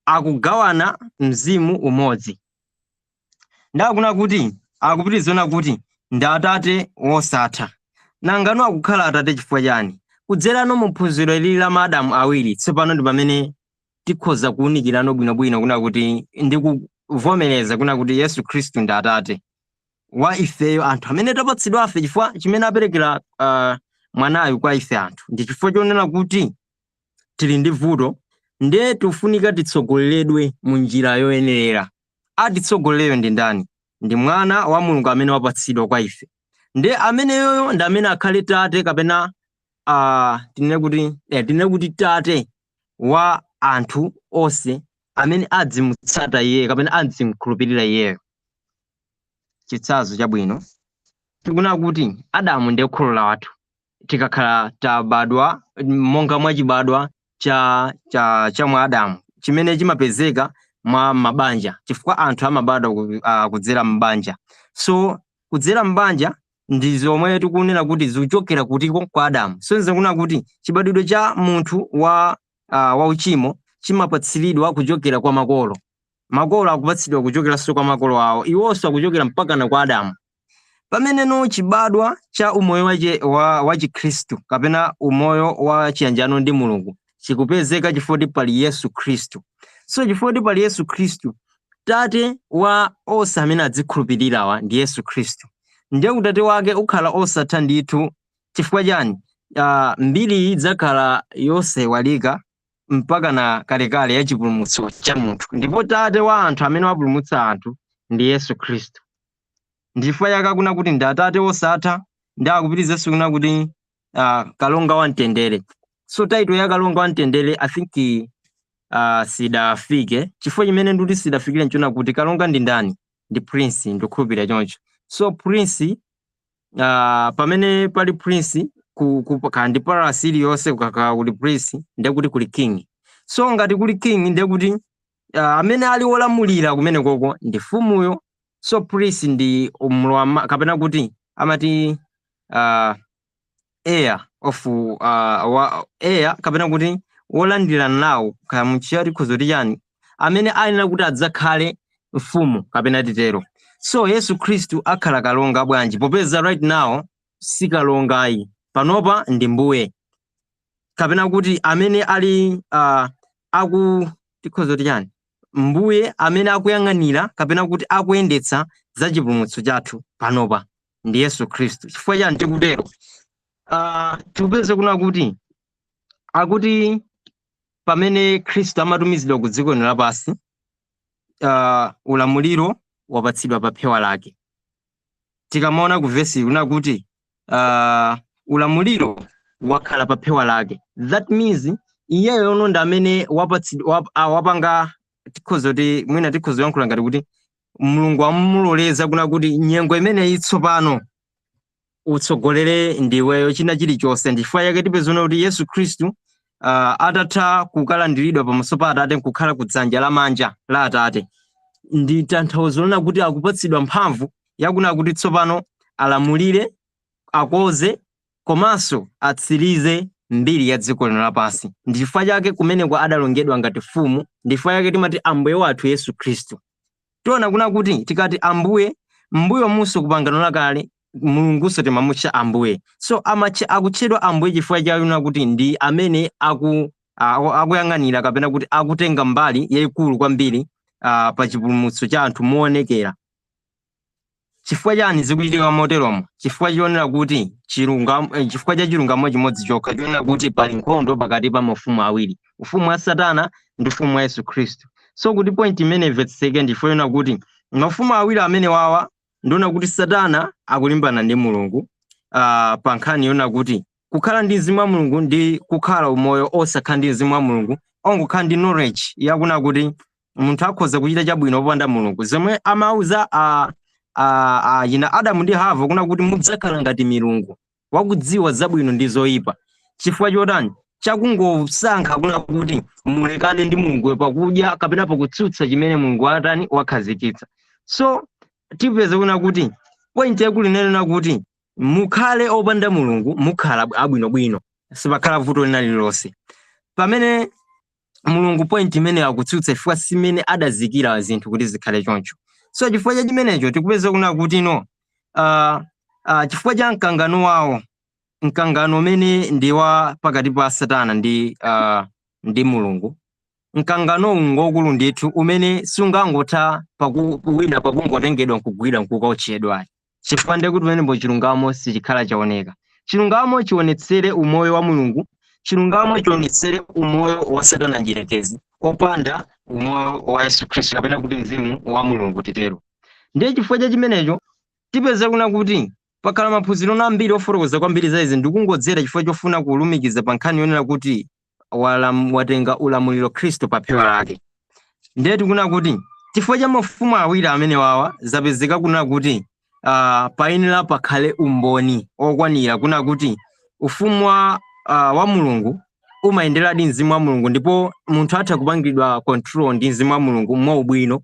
akugawana mzimu umodzi. Ndakuna kuti akupitizana kuti ndi Atate wosatha. Nangano akukhala Atate chifukwa chani? Kudzerano mu phunziro ilili la maadamu awiri, tsopano ndi pamene tikhoza kuwunikirano bwinobwino kuna kuti ndi kuvomereza kuna kuti Yesu Khristu ndi Atate wa ifeyo anthu amene tapatsidwa afe. Chifukwa chimene aperekera mwanayu kwa ife anthu ndi chifukwa chonena kuti tili ndi vuto, ndiye tifunika titsogoleredwe mu njira yoyenerera. Atitsogolereyo ndi ndani? Ndi Mwana wa Mulungu amene wapatsidwa kwa ife. Ndiye ameneyoyo ndi amene akhale tate kapena tinene kuti tate wa anthu onse amene adzimutsata iye kapena adzimkhulupirira iyeyo. Chitsanzo chabwino, tikuna kuti Adamu ndiye kholo lathu tikakhala tabadwa monga mwachibadwa cha mwa Adamu chimene chimapezeka mwa mabanja, chifukwa anthu amabadwa kudzera m'banja. So kudzera m'banja ndi zomwe tikunena kuti zikuchokera kutiko? Kwa Adamu. So nzakuna kuti chibadwidwe cha munthu wa uchimo chimapatsiridwa kuchokera kwa makolo. Makolo akupatsidwa kuchokeranso kwa makolo awo, iwonso akuchokera mpakana kwa Adamu. Pameneno chibadwa cha umoyo wa Chikhristu kapena umoyo wa chiyanjano ndi Mulungu chikupezeka chifukwa kuti pali Yesu Khristu. So chifukwa kuti pali Yesu Khristu, tate wa onse amene adzikhulupirirawa ndi Yesu Khristu, ndiye utate wake ukhala osatha ndithu. Chifukwa chani? Mbiri iyi idzakhala yosaiwalika mpaka na kalekale ya chipulumutso cha munthu, ndipo tate wa anthu amene wapulumutsa anthu ndi Yesu Khristu. Ndifukwa chake akuna kuti ndi Atate wosatha. Ndi akupitirizenso kuna kuti Kalonga wa Mtendere. So title ya Kalonga wa Mtendere, I think sidafike. Chifukwa chimene ndikuti sidafikire nchona kuti kalonga ndi ndani? Ndi prince, ndikukhulupirira choncho. So prince, pamene pali prince kandi palace iliyonse, kukakhala kuli prince ndiye kuti kuli king. So ngati kuli king, ndiye kuti amene ali wolamulira kumene koko ndi mfumuyo. So prince ndi mlowa, kapena kuti amati heir of wa heir, kapena kuti wolandira nawo, kaya muchiyati khozo kuti chani, amene ayenera kuti adzakhale mfumu kapena titero. So Yesu Khristu akhala kalonga bwanji, popeza right now si kalongayi? Panopa ndi mbuye, kapena kuti amene ali aku tikhoza kuti chani, mbuye amene akuyang'anira kapena kuti akuyendetsa za chipulumutso chathu panopa ndi Yesu Khristu. Chifukwa chani tikutero? Tikupeze kuna kuti akuti pamene Khristu amatumizidwa ku dziko lino lapansi, ulamuliro wapatsidwa pa phewa lake. Tikamaona ku vesi kuna kuti ulamuliro wakhala pa phewa lake, that means iyeyo ono ndi amene wapatsidwa, wapanga, tikhoza kuti mwina tikhoza kuyankhula ngati kuti Mulungu amuloleza kuna kuti nyengo imeneyi tsopano Utsogolere ndiweyo china chilichonse. Ndifukwa yake tipezona kuti Yesu Khristu atatha kukalandiridwa pamaso pa Atate nkukhala kudzanja lamanja la Atate, ndi tanthauzo lona kuti akupatsidwa mphamvu yakuna kuti tsopano alamulire, akoze komanso atsirize mbiri ya dziko lino lapansi. Ndi chifukwa chake kumeneko adalongedwa ngati mfumu. Ndi chifukwa chake timati Ambuye wathu Yesu Khristu. Tiona kuna kuti tikati Ambuye, mbuyo munso kupangano lakale Mulunguso timamutcha Ambuye. So akutchedwa Ambuye chifukwa chayuna kuti ndi amene akuyang'anira kapena kuti akutenga mbali yayikulu kwambiri pa chipulumutso cha anthu moonekera. Chifukwa chani zikuchitika moteromo? Chifukwa chionera kuti chilungamo, chifukwa cha chilungamo chimodzi chokha chionera kuti pali nkhondo pakati pa mafumu awiri, ufumu wa Satana ndi ufumu wa Yesu Khristu. So kuti point imene imvetseke, ndifo yona kuti mafumu awiri amene wawa ndiona kuti Satana akulimbana ndi Mulungu pa nkhani yona kuti kukhala ndi mzimu wa Mulungu ndi kukhala umoyo osakhala ndi mzimu wa Mulungu, ongokhala ndi knowledge yakuna kuti munthu akhoza kuchita chabwino popanda Mulungu, zomwe amauza a yina Adamu ndi Hava kuna kuti mudzakhala ngati milungu wakudziwa zabwino ndi zoyipa, chifukwa chotani? Chakungosankha kuna kuti mulekane ndi Mulungu pakudya kapena pakutsutsa chimene Mulungu atani wakhazikitsa. So tipeze kuna kuti point yakulu inenena kuti mukhale opanda Mulungu, mukhala abwinobwino, sipakhala vuto lina lililonse, pamene Mulungu point imene akutsutsa chifukwa simene adazikira zinthu kuti zikhale choncho. So chifukwa cha chimenecho tikupeza kuna kuti no chifukwa cha mkangano wawo, mkangano umene ndi wa pakati pa Satana ndi Mulungu, mkangano ngokulu ndithu umene sungangotha wina pakungotengedwa nkugwira nkukotchedwa, chifukwa ndiye kuti pamenepo chilungamo sichikhala chaoneka. Chilungamo chionetsere umoyo wa Mulungu, chilungamo chionetsere umoyo wa Satana njirekezi opanda umoyo wa Yesu Khristu kapena kuti mzimu wa Mulungu titero. Ndiye chifukwa cha chimenecho tipeze kuna kuti pakhala maphunziro ambiri ofotokoza kwambiri za izi. Ndikungodzera chifukwa chofuna kulumikiza pa nkhani yonena kuti watenga ulamuliro Khristu pa phewa lake. Ndiye tikuna kuti chifukwa cha mafumu awiri amene wawa zapezeka kuna kuti payenera pakhale umboni okwanira kuna kuti ufumu wa Mulungu umayenderadi mzimu wa Mulungu, ndipo munthu atha kupangidwa control ndi mzimu wa Mulungu mwaubwino,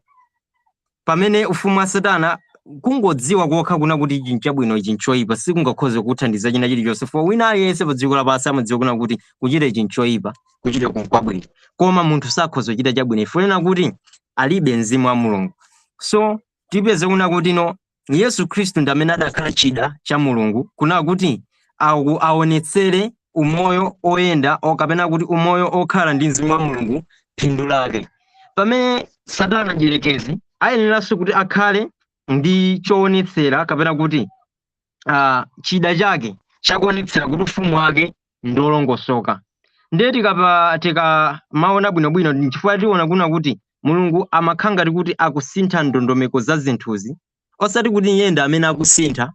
pamene ufumu wa Satana kungodziwa kokha kuna kuti ichi nchabwino, ichi nchoyipa, sikungakhoze kuthandiza china chilichonse. For wina aliyense pa dziko lapansi amadziwa kuna kuti kuchita ichi nchoyipa, kuchita kunkwabwino, koma munthu sakhoza kuchita chabwino ifonena kuti alibe mzimu wa Mulungu. So tipeze kuna kuti no Yesu Khristu ndi amene adakhala chida cha Mulungu kuna kuti aonetsere umoyo oyenda kapena kuti umoyo okhala ndi mzimu wa Mulungu phindu lake, pamene Satana njirekezi ayeneranso kuti akhale ndi choonetsera kapena kuti chida chake chakuonetsera kuti ufumu wake ndi olongosoka. Ndiye tikamaona bwinobwino, nchifukwa tiona kuna kuti Mulungu amakhala ngati kuti akusintha ndondomeko za zinthuzi, osati kuti iye ndi amene akusintha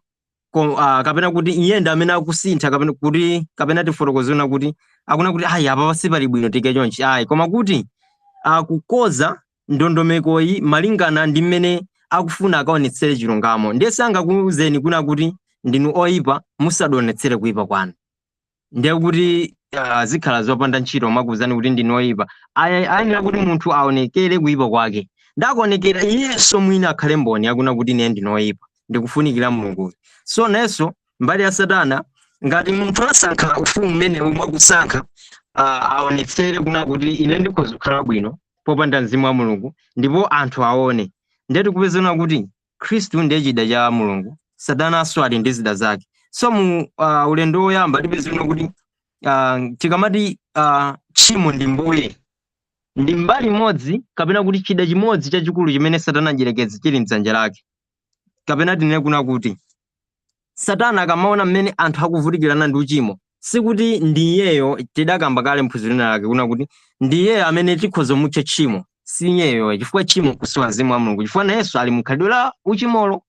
kapena kuti iye ndi amene akusintha kapena kuti kapena tifotokozena kuti akuna kuti ayi, apa sipali bwino, tike chonchi, ayi, koma kuti akukoza ndondomekoyi malingana ndi mmene akufuna akaonetsere chilungamo. Ndiye sangakuwuzeni kuna kuti ndinu oyipa musadonetsere kuyipa kwanu. Ndiye kuti zikhala zopanda ntchito makuwuzani kuti ndinu oyipa. Ayenera kuti munthu aonekere kuyipa kwake, ndakuonekera iyenso mwini akhale mboni yakuna kuti ine ndine oyipa, ndikufunikira Mulunguyo. So nenso mbali ya Satana, ngati munthu asankha ufumu umenewu mwakusankha, aonetsere kuna kuti ine ndikhoza kukhala bwino popanda mzimu wa Mulungu ndipo anthu aone. Ndiye tikupezana kuti Khristu ndiye chida cha Mulungu, Satananso ali ndi zida zake. So mu ulendo woyamba tipezana kuti tikamati tchimo ndi mbuye, ndi mbali imodzi kapena kuti chida chimodzi chachikulu chimene Satana njirekezi chili mdzanja lake. Kapena tinene kuna kuti Satana akamaona mmene anthu akuvutikirana ndi uchimo, sikuti ndi iyeyo. Tidakamba kale mphunziro lina lake kuna kuti ndi iyeyo amene tikhoza mutcha tchimo, si iyeyo, chifukwa tchimo kusowa mzimu wa Mulungu, chifukwa nayenso ali mkhalidwe la uchimolo.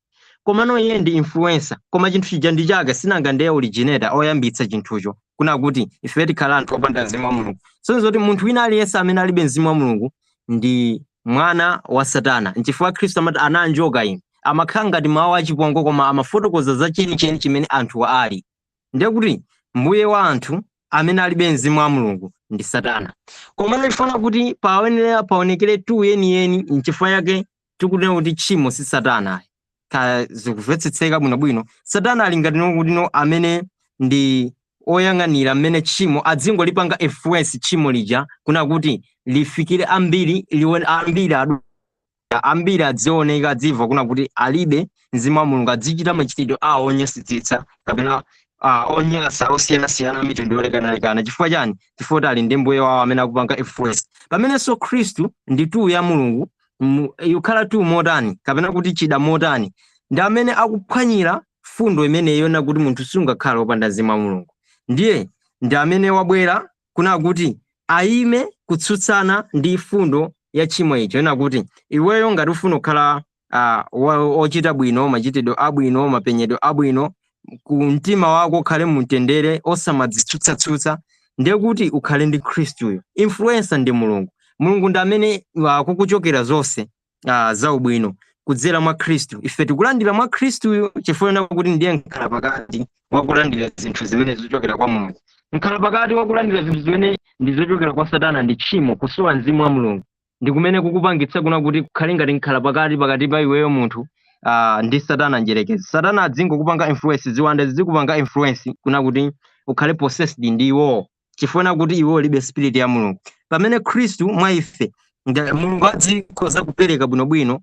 Komano iye ndi influencer, koma chinthu chija ndi chake, sinanga ndiye originator, oyambitsa chinthucho kuna kuti ife tikhala anthu opanda mzimu wa Mulungu. So zoti munthu wina aliyense amene alibe mzimu wa Mulungu ndi mwana wa Satana. Nchifukwa Khristu amati ana anjoka inu. Amakhala ngati mawu achipongwe, koma amafotokoza za chenicheni chimene anthu ali. Ndiye kuti mbuye wa anthu amene alibe mzimu wa Mulungu ndi Satana. Komano ifuna kuti paonera paonekere tu yeniyeni, nchifukwa yake tikunena kuti tchimo si Satana. Ka zikumvetsetseka bwinobwino? Satana ali ngati kuti no amene ndi oyang'anira mmene tchimo adzingolipanga influence tchimo lija kuna kuti lifikire ambiri, lione ambiri, ambiri adzioneka, adzimva kuna kuti alibe mzimu wa Mulungu, adzichita machitidwe awo onyasitsitsa kapena onyasa osiyanasiyana, mitundu yolekanalekana. Chifukwa chani? Chifukwa kuti ali ndi mbuye wawo amene akupanga influence. Pamenenso Khristu ndi tool ya Mulungu, ikukhala tool motani kapena kuti chida motani? Ndi amene akuphwanyira fundo imeneyo na kuti munthu sungakhala wopanda mzimu wa Mulungu. Ndiye ndi amene wabwera kuna kuti ayime kutsutsana ndi fundo ya tchimo icho, ena kuti iweyo ngati ufuna kukhala ochita bwino, machitidwe abwino, mapenyedwe abwino, ku mtima wako ukhale mumtendere, osamadzitsutsatsutsa, ndiye kuti ukhale ndi Khristuyo. Influencer ndi Mulungu. Mulungu ndi amene kukuchokera zonse zaubwino kudzera mwa Khristu. Ife tikulandira mwa Khristuyo chifukwa kuti ndiye mkhala pakati wakulandira zinthu zimene zochokera kwa Mulungu. Mkhala pakati wakulandira zinthu zimene ndi zochokera kwa Satana ndi tchimo, kusowa mzimu wa Mulungu, ndi kumene kukupangitsa kuna kuti kukhale ngati mkhala pakati pakati pa iweyo munthu ndi Satana njerekezi. Satana adzingokupanga influence, ziwanda zizikupanga influence kuna kuti ukhale possessed ndi iwowo, chifukwa kuti iwo ulibe spirit ya Mulungu. Pamene Khristu mwa ife, Mulungu adzikhoza kupereka bwinobwino,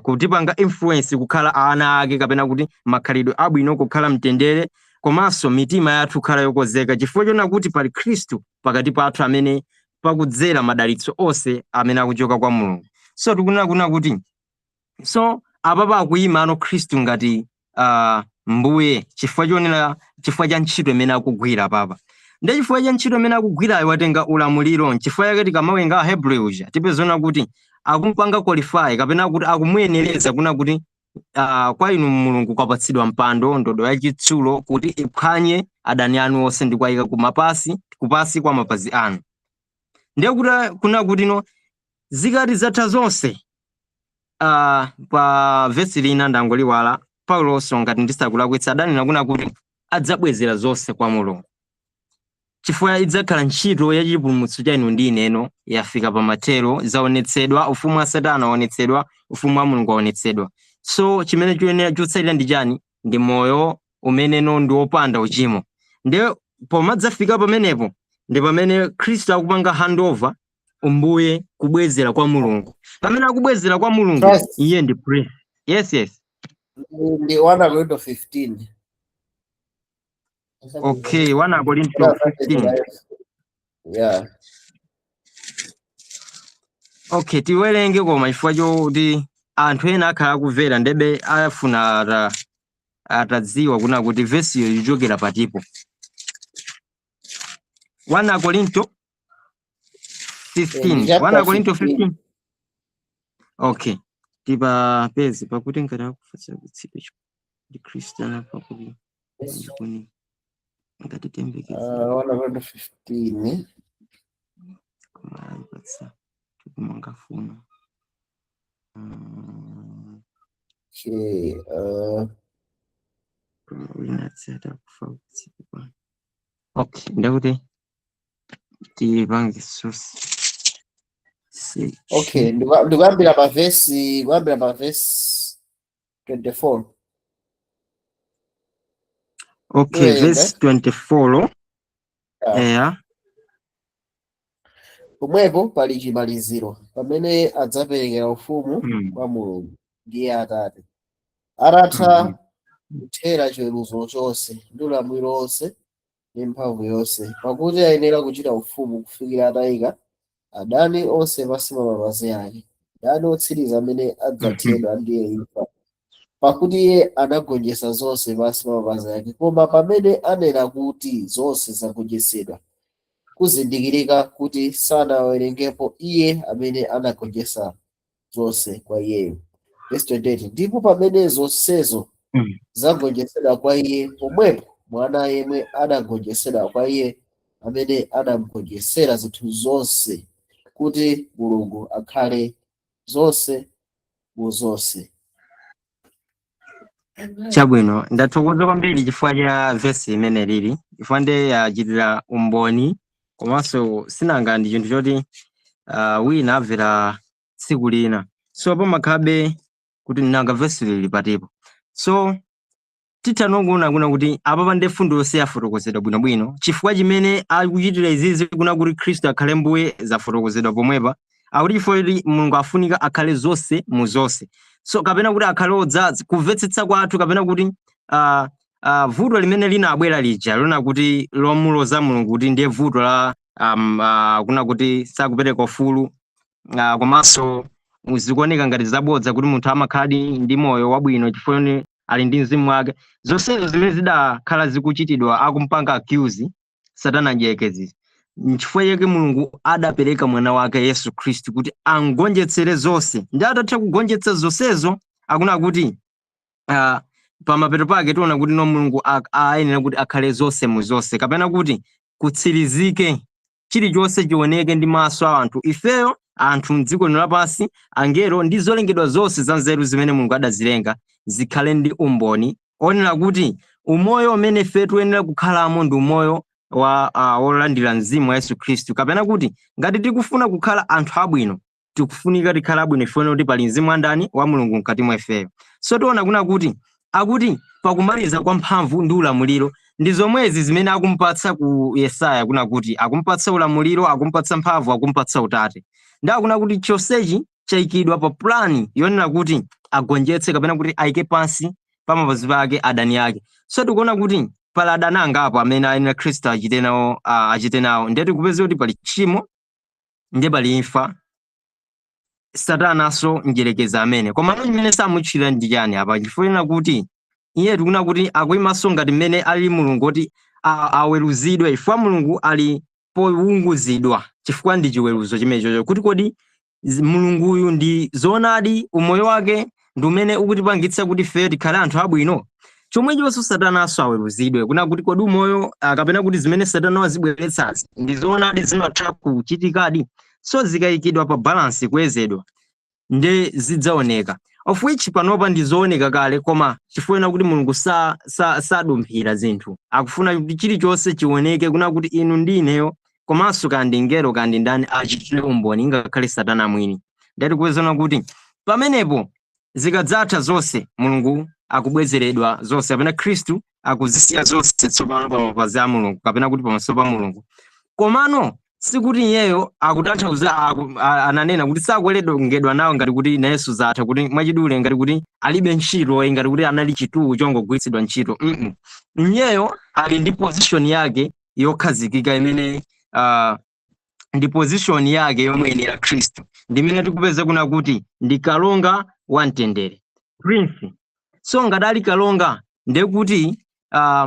kutipanga influence kukhala ana ake kapena kuti makhalidwe abwino, kukhala mtendere, komanso mitima yathu kukhala yokonzeka, chifukwa chona kuti pali Khristu pakati pathu amene pakudzera madalitso onse amene akuchoka kwa Mulungu. So tikunena kuna kuti so apapa akuyima ano Khristu ngati mbuye, chifukwa chonena chifukwa cha ntchito imene akugwira papa. Ndi chifukwa cha ntchito imene akugwirayo watenga ulamuliro. Chifukwa chake tikamawerenga Ahebrew uja tipezona kuti akumpanga qualify kapena kuti akumuyenereza kuna kuti kwa inu Mulungu kwapatsidwa mpando, ndodo yachitsulo, kuti iphwanye adani anu onse ndi kuwayika kumapasi, kupasi kwa mapazi anu. Ndiye kuti kuna kuti no zikati zatha zonse, pa vesi lina ndangoliwala, Paulonso ngati ndisakulakwitsa adanena kuna kuti adzabwezera zonse kwa Mulungu, chifukwa idzakhala ntchito ya chipulumutso cha inu ndi ineno yafika pamathero, zaonetsedwa, ufumu wa Satana waonetsedwa, ufumu wa Mulungu waonetsedwa. So chimene choyenera chotsalira ndi chani? Ndi moyo umeneno ndi wopanda uchimo. Ndiye pomadzafika pamenepo ndi pamene Khristu akupanga handover umbuye, kubwezera kwa Mulungu. Pamene akubwezera kwa Mulungu, Christ. iye ndi prince. Yes. Ndi 1 Korinto 15. Okay, 1 Korinto 15. Yeah. Okay, tiwerenge, koma chifukwa chokuti anthu ena akhala akumvera ndebe afuna atadziwa kuna kuti vesiyo ichokera patipo. 1 Korinto 15. Chapter 1 Korinto 15. 15. Okay, tipapeze. Pakuti ngati akufatsa kutsidwa ndi Khristu anafa kuti ndikuni ngati tiyembekeza 1 Korinto 15. Koma alipatsa tikumangafuna Okay. Koma wina atsata kufa kutsidwa. Okay, ndakuti tipange source. Okay, ndikuyambira pa verse, kuyambira pa verse 24. Okay. Ndiwerenga. Verse 24. Yeah. Eya. Pomwepo pali chimaliziro, pamene adzaperekera ufumu kwa Mulungu ndiye Atate, atatha kuthera chiweruzo chonse ndi ulamuliro wonse ndi mphamvu yonse. Pakuti ayenera kuchita ufumu kufikira atayika adani onse pansi pa mapazi ake. Adani otsiriza amene adzathedwa ndiye imfa. Pakuti iye anagonjetsa zonse pansi pa mapazi ake. Koma pamene anena kuti zonse zagonjetsedwa, kuzindikirika kuti sanawerengepo iye amene anagonjetsa zonse kwa iyeyo. Verse 28: Ndipo pamene zonsezo zagonjetsedwa kwa iye, pomwepo Mwana yemwe anagonjetsedwa kwa iye amene anamugonjetsera zinthu zonse, kuti Mulungu akhale zonse mu zonse. Chabwino, ndathokoza kwambiri chifukwa cha vesi imene lili, chifukwa ndiye yachitira umboni, komanso sinanga ndi chinthu choti wina amvera tsiku lina, so pamakhabe kuti nanga vesi lili patipo. So titha nongoona kuna kuti apa ndi fundo yonse yafotokozedwa bwinobwino, chifukwa chimene akuchitira izizi kuna kuti Khristu akhale mbuye zafotokozedwa pomwepa. Akuti chifukwa choti Mulungu afunika akhale zonse mu zonse, so kapena kuti akhale odzaza kumvetsetsa kwathu, kapena kuti vuto limene linabwera lija lona kuti lomuloza Mulungu kuti ndiye vuto la kuna kuti sakupereka ufulu, komanso zikuoneka ngati zabodza kuti munthu amakhaladi ndi moyo wabwino chifukwa choti ali ndi mzimu wake. Zonsezo zimene zidakhala zikuchitidwa akumpanga accuse Satana mdierekezi, nchifukwa chake Mulungu adapereka mwana wake Yesu Khristu kuti angonjetsere zonse. Ndi atatha kugonjetsa zonsezo, akuna kuti pamapeto pake tiona kuti no, Mulungu ayenera kuti akhale zonse mu zonse, kapena kuti kutsirizike chilichonse chioneke ndi maso a anthu, ifeyo anthu mdziko lino lapansi, angelo ndi zolengedwa zonse za nzeru zimene Mulungu adazilenga zikhale ndi umboni onena kuti umoyo umene ife tiyenera kukhalamo ndi umoyo wa wolandira mzimu wa Yesu Khristu, kapena kuti ngati tikufuna kukhala anthu abwino, tikufunika tikhala abwino ifuna kuti pali mzimu wa ndani? Wa Mulungu mkati mwa ifeyo. So tiona kuna kuti akuti pakumaliza kwa mphamvu ndi ulamuliro ndi zomwezi zimene akumpatsa ku Yesaya, kuna kuti akumpatsa ulamuliro, akumpatsa mphamvu, akumpatsa utate, ndi akuna kuti chonsechi chayikidwa pa plani yonena kuti agonjetse kapena kuti ayike pansi pa mapazi pake adani ake. So tikuona kuti pali adani angapo amene ayenera Khristu achite nawo, achite nawo. Ndiye tikupeza kuti pali tchimo, ndiye pali imfa, Satananso mdierekezi amene. Komano chimene samutchulira ndi chani apa? Chifukwa kuti iye tikuona kuti akuyimanso ngati mmene ali Mulungu kuti aweruzidwe, chifukwa Mulungu ali powunguzidwa, chifukwa ndi chiweruzo chimenechocho kuti kodi Mulunguyu ndi zoonadi umoyo wake ndi umene ukutipangitsa kuti ife tikhale anthu abwino? Chomwechonso Satananso aweruzidwe kuna kuti kodi umoyo kapena kuti zimene Satana wazibweretsazi ndi zoonadi, zimatha kuchitikadi? So zikayikidwa pa balance, kuyezedwa, nde zidzaoneka, of which panopa ndi zooneka kale. Koma chifukwa kuti Mulungu sadumphira zinthu, akufuna kuti chilichonse chioneke kuna kuti inu ndi ineyo, komanso kandi ngelo kandi ndani achitire umboni, ngakhale Satana mwini. Ndati kuwezana kuti pamenepo zikadzatha zonse, Mulungu akubwezeredwa zonse, kapena Khristu akuzisiya zonse tsopano pa mapazi a Mulungu, kapena kuti pamaso pa Mulungu. Komano sikuti iyeyo akutanthauza ananena kuti sakuwerengedwa nawo ngati kuti nayenso zatha, kuti mwachidule ngati kuti alibe ntchito, ngati kuti anali chituwu chongogwiritsidwa ntchito. Iyeyo ali ndi position yake yokhazikika imene ndi position yake yomuyenera Khristu, ndimene tikupeza kuna kuti ndi kalonga wa mtendere, prince. So ngati ali kalonga, ndiye kuti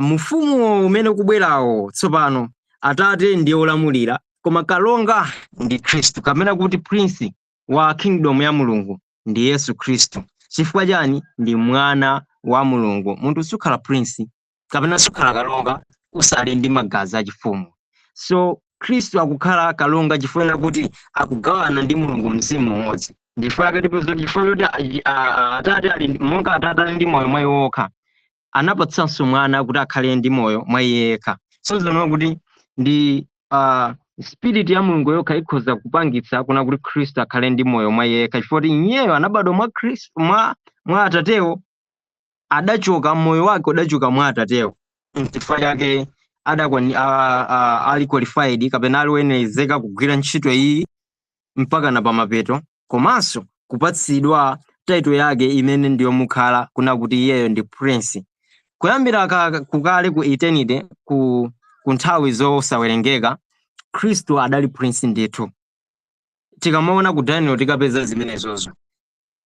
mufumu umene ukubwerawo tsopano, Atate ndiye olamulira, koma kalonga ndi Khristu, kapena kuti prince wa kingdom ya Mulungu ndi Yesu Khristu. Chifukwa chani? Ndi mwana wa Mulungu. Munthu sukhala prince kapena sukhala kalonga usali ndi magazi achifumu. So Khristu akukhala kalonga chifukwa kuti akugawana ndi Mulungu mzimu umodzi. Ndifukwa chake chifukwa choti Atate ali monga Atate ali ndi moyo mwa iwo okha, anapatsanso mwana kuti akhale ndi moyo mwa iye yekha. So zinaona kuti ndi spirit ya Mulungu yokha ikhoza kupangitsa kuna kuti Khristu akhale ndi moyo mwa iye yekha, chifukwa kuti iyeyo anabadwa mwa Khristu, mwa Atatewo, adachoka, moyo wake udachoka mwa Atatewo. Chifukwa chake ali qualified kapena ali woyenerezeka kugwira ntchito iyi mpaka na pamapeto, komanso kupatsidwa title yake imene ndiyomukhala kuna kuti iyeyo ndi prince kuyambira kukale ku eternity, ku nthawi zosawerengeka. Khristu adali prince ndithu. Tikamaona ku Daniel tikapeza zimenezozo.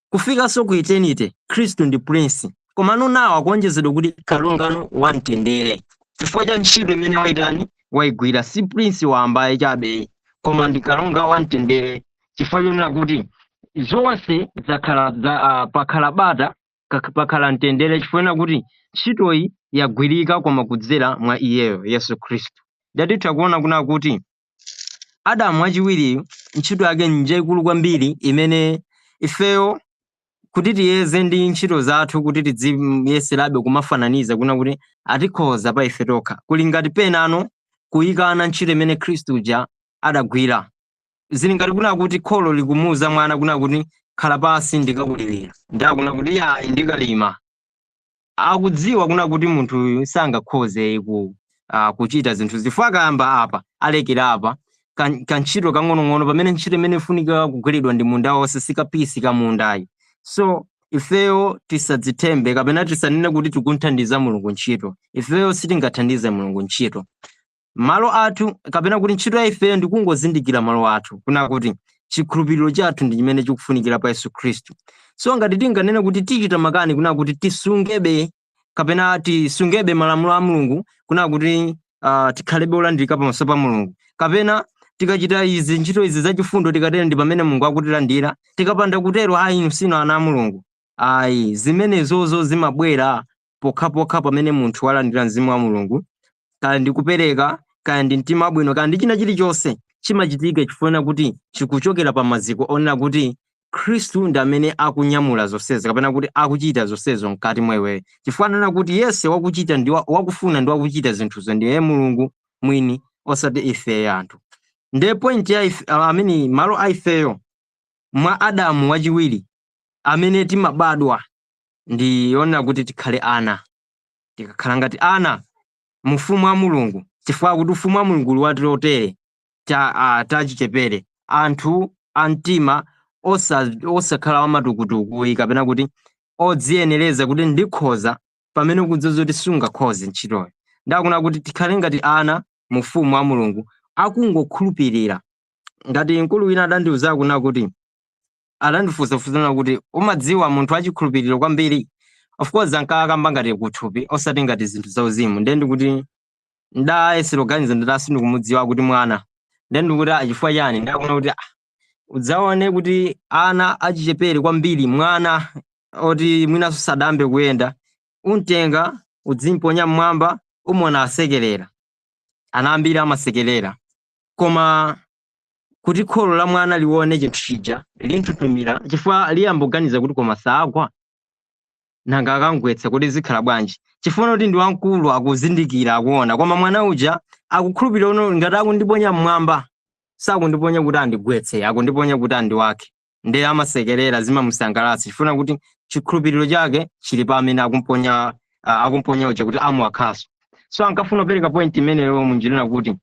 Kufikanso ku eternity, Khristu ndi prince. Komano nawo akuonjezedwa kuti kalongano wamtendere chifukwa cha ntchito imene waitani, waigwira. Si prince wambaye chabe, koma ndi kalonga wamtendere chifukwa chonena kuti zonse zakhala pakhala bata, pakhala mtendere chifukwa chonena kuti ntchitoyi yagwirika koma kudzera mwa iyeyo Yesu Khristu. Ndatitha kuona kuna kuti Adamu wachiwiriyu ntchito yake njaikulu kwambiri, imene ifeyo kuyang'ana Kuti tiyeze ndi ntchito zathu, kuti tidziyeserabe kumafananiza kuna kuti atikhoza pa ife tokha, kuli ngati penano kuyikana ntchito imene Khristu uja adagwira. Zili ngati kuna kuti kholo likumuwuza mwana kuna kuti khala pasi ndikakulilira, ndakuna kuti yayi, ndikalima. Akudziwa kuna kuti munthu uyu sangakhoze kuchita zinthu zifukwa akayamba apa alekera apa kantchito kang'onong'ono, pamene ntchito imene ifunika kugwiridwa ndi munda wonse, sikapisi kamundayi. So ifeyo tisadzithembe kapena tisanene kuti tikunthandiza Mulungu ntchito. Ifeyo sitingathandize Mulungu ntchito. Malo athu, kapena kuti ntchito ya ifeyo, ndikungozindikira malo athu, kuna kuti chikhulupiriro chathu ndi chimene chikufunikira pa Yesu Khristu. So ngati tinganene kuti tichita makani kuna kuti tisungebe kapena tisungebe malamulo a Mulungu, kuna kuti tikhalebe olandirika pamaso pa Mulungu, kapena tikachita izi, ntchito izi zachifundo, tikatero ndi pamene Mulungu akutilandira, tikapanda kutero ayi, inu sinu ana a Mulungu, ayi. Zimenezozo zimabwera pokhapokha pamene munthu walandira mzimu wa Mulungu, kaya ndi kupereka, kaya ndi mtima wabwino, kaya ndi china chilichonse chimachitika chifukwa kuti chikuchokera pa maziko onena kuti Khristu ndi amene akunyamula zonsezo, kapena kuti akuchita zonsezo mkati mwa iweyo, chifukwa anena kuti yense wakuchita ndi wakufuna ndi wakuchita zinthuzo ndiye Mulungu mwini, osati ife anthu. Ndiye point ya ife, amene malo a ifeyo mwa Adamu wachiwiri amene timabadwa, ndi yonena kuti tikhale ana. Tikakhala ngati ana mu ufumu wa Mulungu, chifukwa kuti ufumu wa Mulungu uli watotere tachichepere, anthu amtima osakhala wamatukutuku, kapena kuti odziyenereza kuti ndikhoza, pamene ukudzoza kuti sungakhoze ntchitoyo. Ndakuna kuti tikhale ngati ana mu ufumu wa Mulungu, akungokhulupirira. Ngati mkulu wina adandiuza kuna kuti, adandifunsafunsana kuti, "Umadziwa munthu wachikhulupiriro kwambiri?" Of course ankakamba ngati kuthupi, osati ngati zinthu zauzimu. Ndiye ndikuti ndayesera kuganiza, ndati sindikumudziwa kuti mwana. Ndiye ndikuti, "Ah, chifukwa chani?" Ndakuna kuti, "Ah, udzaone kuti ana achichepere kwambiri, mwana oti mwinanso sadambe kuyenda, umtenga udzimponya mmwamba, umona asekerera." Ana ambiri amasekerera, koma kuti kholo la mwana lione chinthu chija lintutumira, chifukwa liyamboganiza kuti koma sagwa, nanga akangwetsa kuti zikhala bwanji? Chifukwa kuti ndi wamkulu, akuzindikira, akuona. Koma mwana uja akukhulupirira uno, ngati akundiponya mmwamba, sakundiponya kuti andigwetse, akundiponya kuti andiwake. Ndiye amasekerera, zimamusangalatsa, chifukwa kuti chikhulupiriro chake chili pa amene akumponya, akumponya uja kuti amuwakhaso. So ankafuna kupereka point imeneyo munjira kuti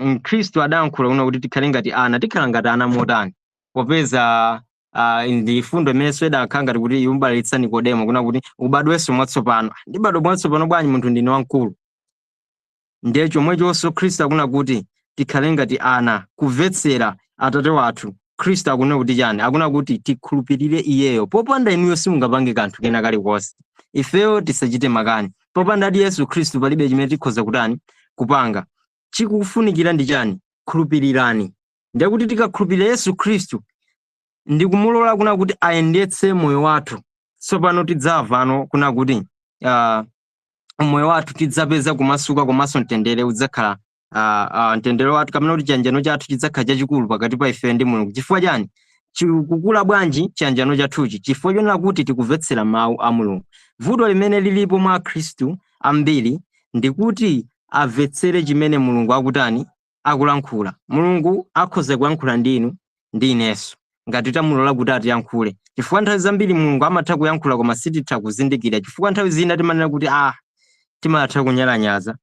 Mkhristu adayankhula kuna kuti tikhale ngati ana. Tikhala ngati ana motani, popeza ndi fundo imenenso idakhala ngati kuti imubalalitsa Nikodemo, kuna kuti ubadwenso mwatsopano? Ndibadwe mwatsopano bwanji munthu ndine wamkulu? Ndiye chomwechonso Khristu akuna kuti tikhale ngati ana, kumvetsera Atate wathu. Khristu akuna kuti chani? Akuna kuti tikhulupirire iyeyo. Popanda inuyo simungapange kanthu kena kalikonse. Ifeyo tisachite makani. Popanda adi Yesu Khristu palibe chimene tikhoza kutani, kupanga. Chikufunikira ndi chani? Khulupirirani. Ndiye kuti tikakhulupirira Yesu Khristu ndi kumulola kuna kuti ayendetse moyo wathu, tsopano tidzamvano kuna kuti moyo wathu tidzapeza kumasuka komanso mtendere udzakhala, mtendere wathu, kapena kuti chiyanjano chathu chidzakhala chachikulu pakati pa ife ndi Mulungu. Chifukwa chani? Chikukula bwanji chiyanjano chathuchi? Chifukwa chonena kuti tikumvetsera mawu a Mulungu. Vuto limene lilipo mwa Akhristu ambiri ndikuti amvetsere chimene Mulungu akutani, akulankhula. Mulungu akhoza kuyankhula ndi inu ndi inenso ngati tamulola kuti atiyankhule, chifukwa nthawi zambiri Mulungu amatha kuyankhula koma sititha kuzindikira, chifukwa nthawi zina timanena kuti timatha kunyalanyaza,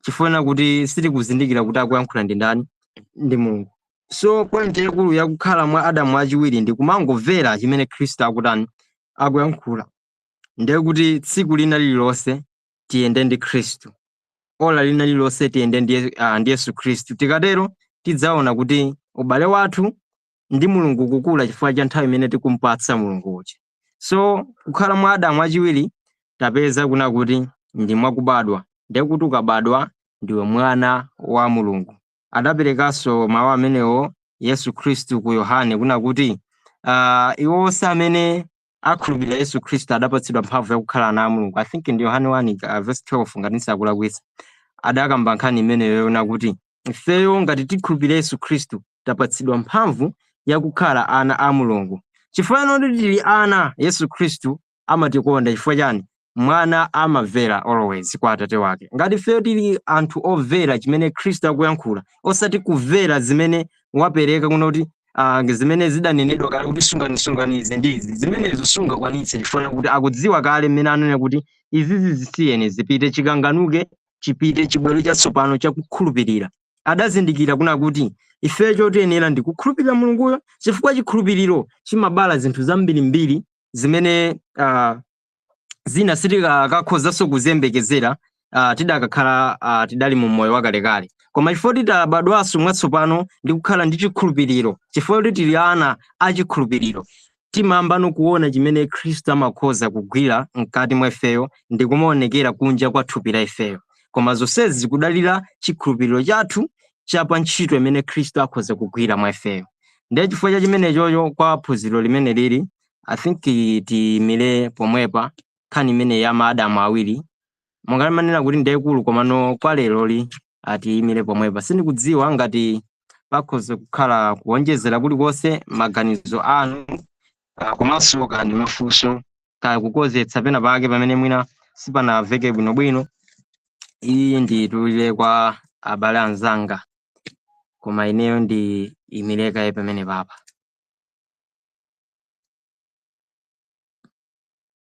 chifukwa kuti sitikuzindikira kuti akuyankhula ndi ndani, ndi Mulungu. So point yaikulu yakukhala mwa Adamu wachiwiri ndi kumangomvera chimene Khristu akutani, akuyankhula. Ndiye kuti tsiku lina lililonse tiyende ndi Khristu, ola lina lililonse tiyende ndi Yesu Khristu. Tikatero tidzaona kuti ubale wathu ndi Mulungu kukula chifukwa cha nthawi imene tikumpatsa Mulungu uja. So kukhala mwa Adamu wachiwiri tapeza kuna kuti ndi mwakubadwa. Ndiye kuti ukabadwa ndiwe mwana wa Mulungu. Adaperekanso mawu amenewo Yesu Khristu ku Yohane kuna kuti iwo onse amene akhulupirira Yesu Khristu adapatsidwa mphamvu yakukhala ana a Mulungu. I think ndi Yohane 1 verse 12, ngati ndisakulakwitsa. Adakamba nkhani imeneyo yona kuti ifeyo ngati tikhulupirira Yesu Khristu tapatsidwa mphamvu yakukhala ana a Mulungu. Chifukwa choti tili ana, Yesu Khristu amatikonda. Chifukwa chani? Mwana amamvera always kwa atate wake. Ngati ifeyo tili anthu omvera chimene Khristu akuyankhula, osati kumvera zimene wapereka kuno kuti zimene zidanenedwa kale kuti sungani, sungani izi ndi izi, zimenezo sungakwanitse, chifukwa kuti akudziwa kale mmene anena kuti izizi zisiyeni zipite, chikanganuke chipite, chibwere chatsopano chakukhulupirira. Adazindikira kuna kuti ifeyo chotiyenera ndi kukhulupirira Mulunguyo, chifukwa chikhulupiriro chimabala zinthu zambirimbiri zimene zina sitikakakhozanso kuziyembekezera tidakakhala tidali mu moyo wakalekale. Koma chifukwa titabadwanso mwatsopano ndi kukhala ndi chikhulupiriro, chifukwa kuti tili ana achikhulupiriro, timayamba kuona chimene Khristu amakhoza kugwira mkati mwa ifeyo ndi kumaonekera kunja kwa thupi la ifeyo. Koma zonsezi zikudalira chikhulupiriro chathu chapa ntchito imene Khristu akhoza kugwira mwa ifeyo. Ndiye chifukwa cha chimenechocho, kwa phunziro limene lili, I think tiyimire pomwepa nkhani imene ya maadamu awiri. Mungamanena kuti ndiyekulu, komano kwa leroli atiyimire pomwepa. Sindikudziwa ngati pakhoza kukhala kuwonjezera kulikonse, maganizo anu, komanso kandi mafunso, kaya kukozetsa pena pake pamene mwina sipanaveke bwinobwino. Iyi nditulire kwa abale anzanga, koma ineyo ndi imirekaye pamene papa.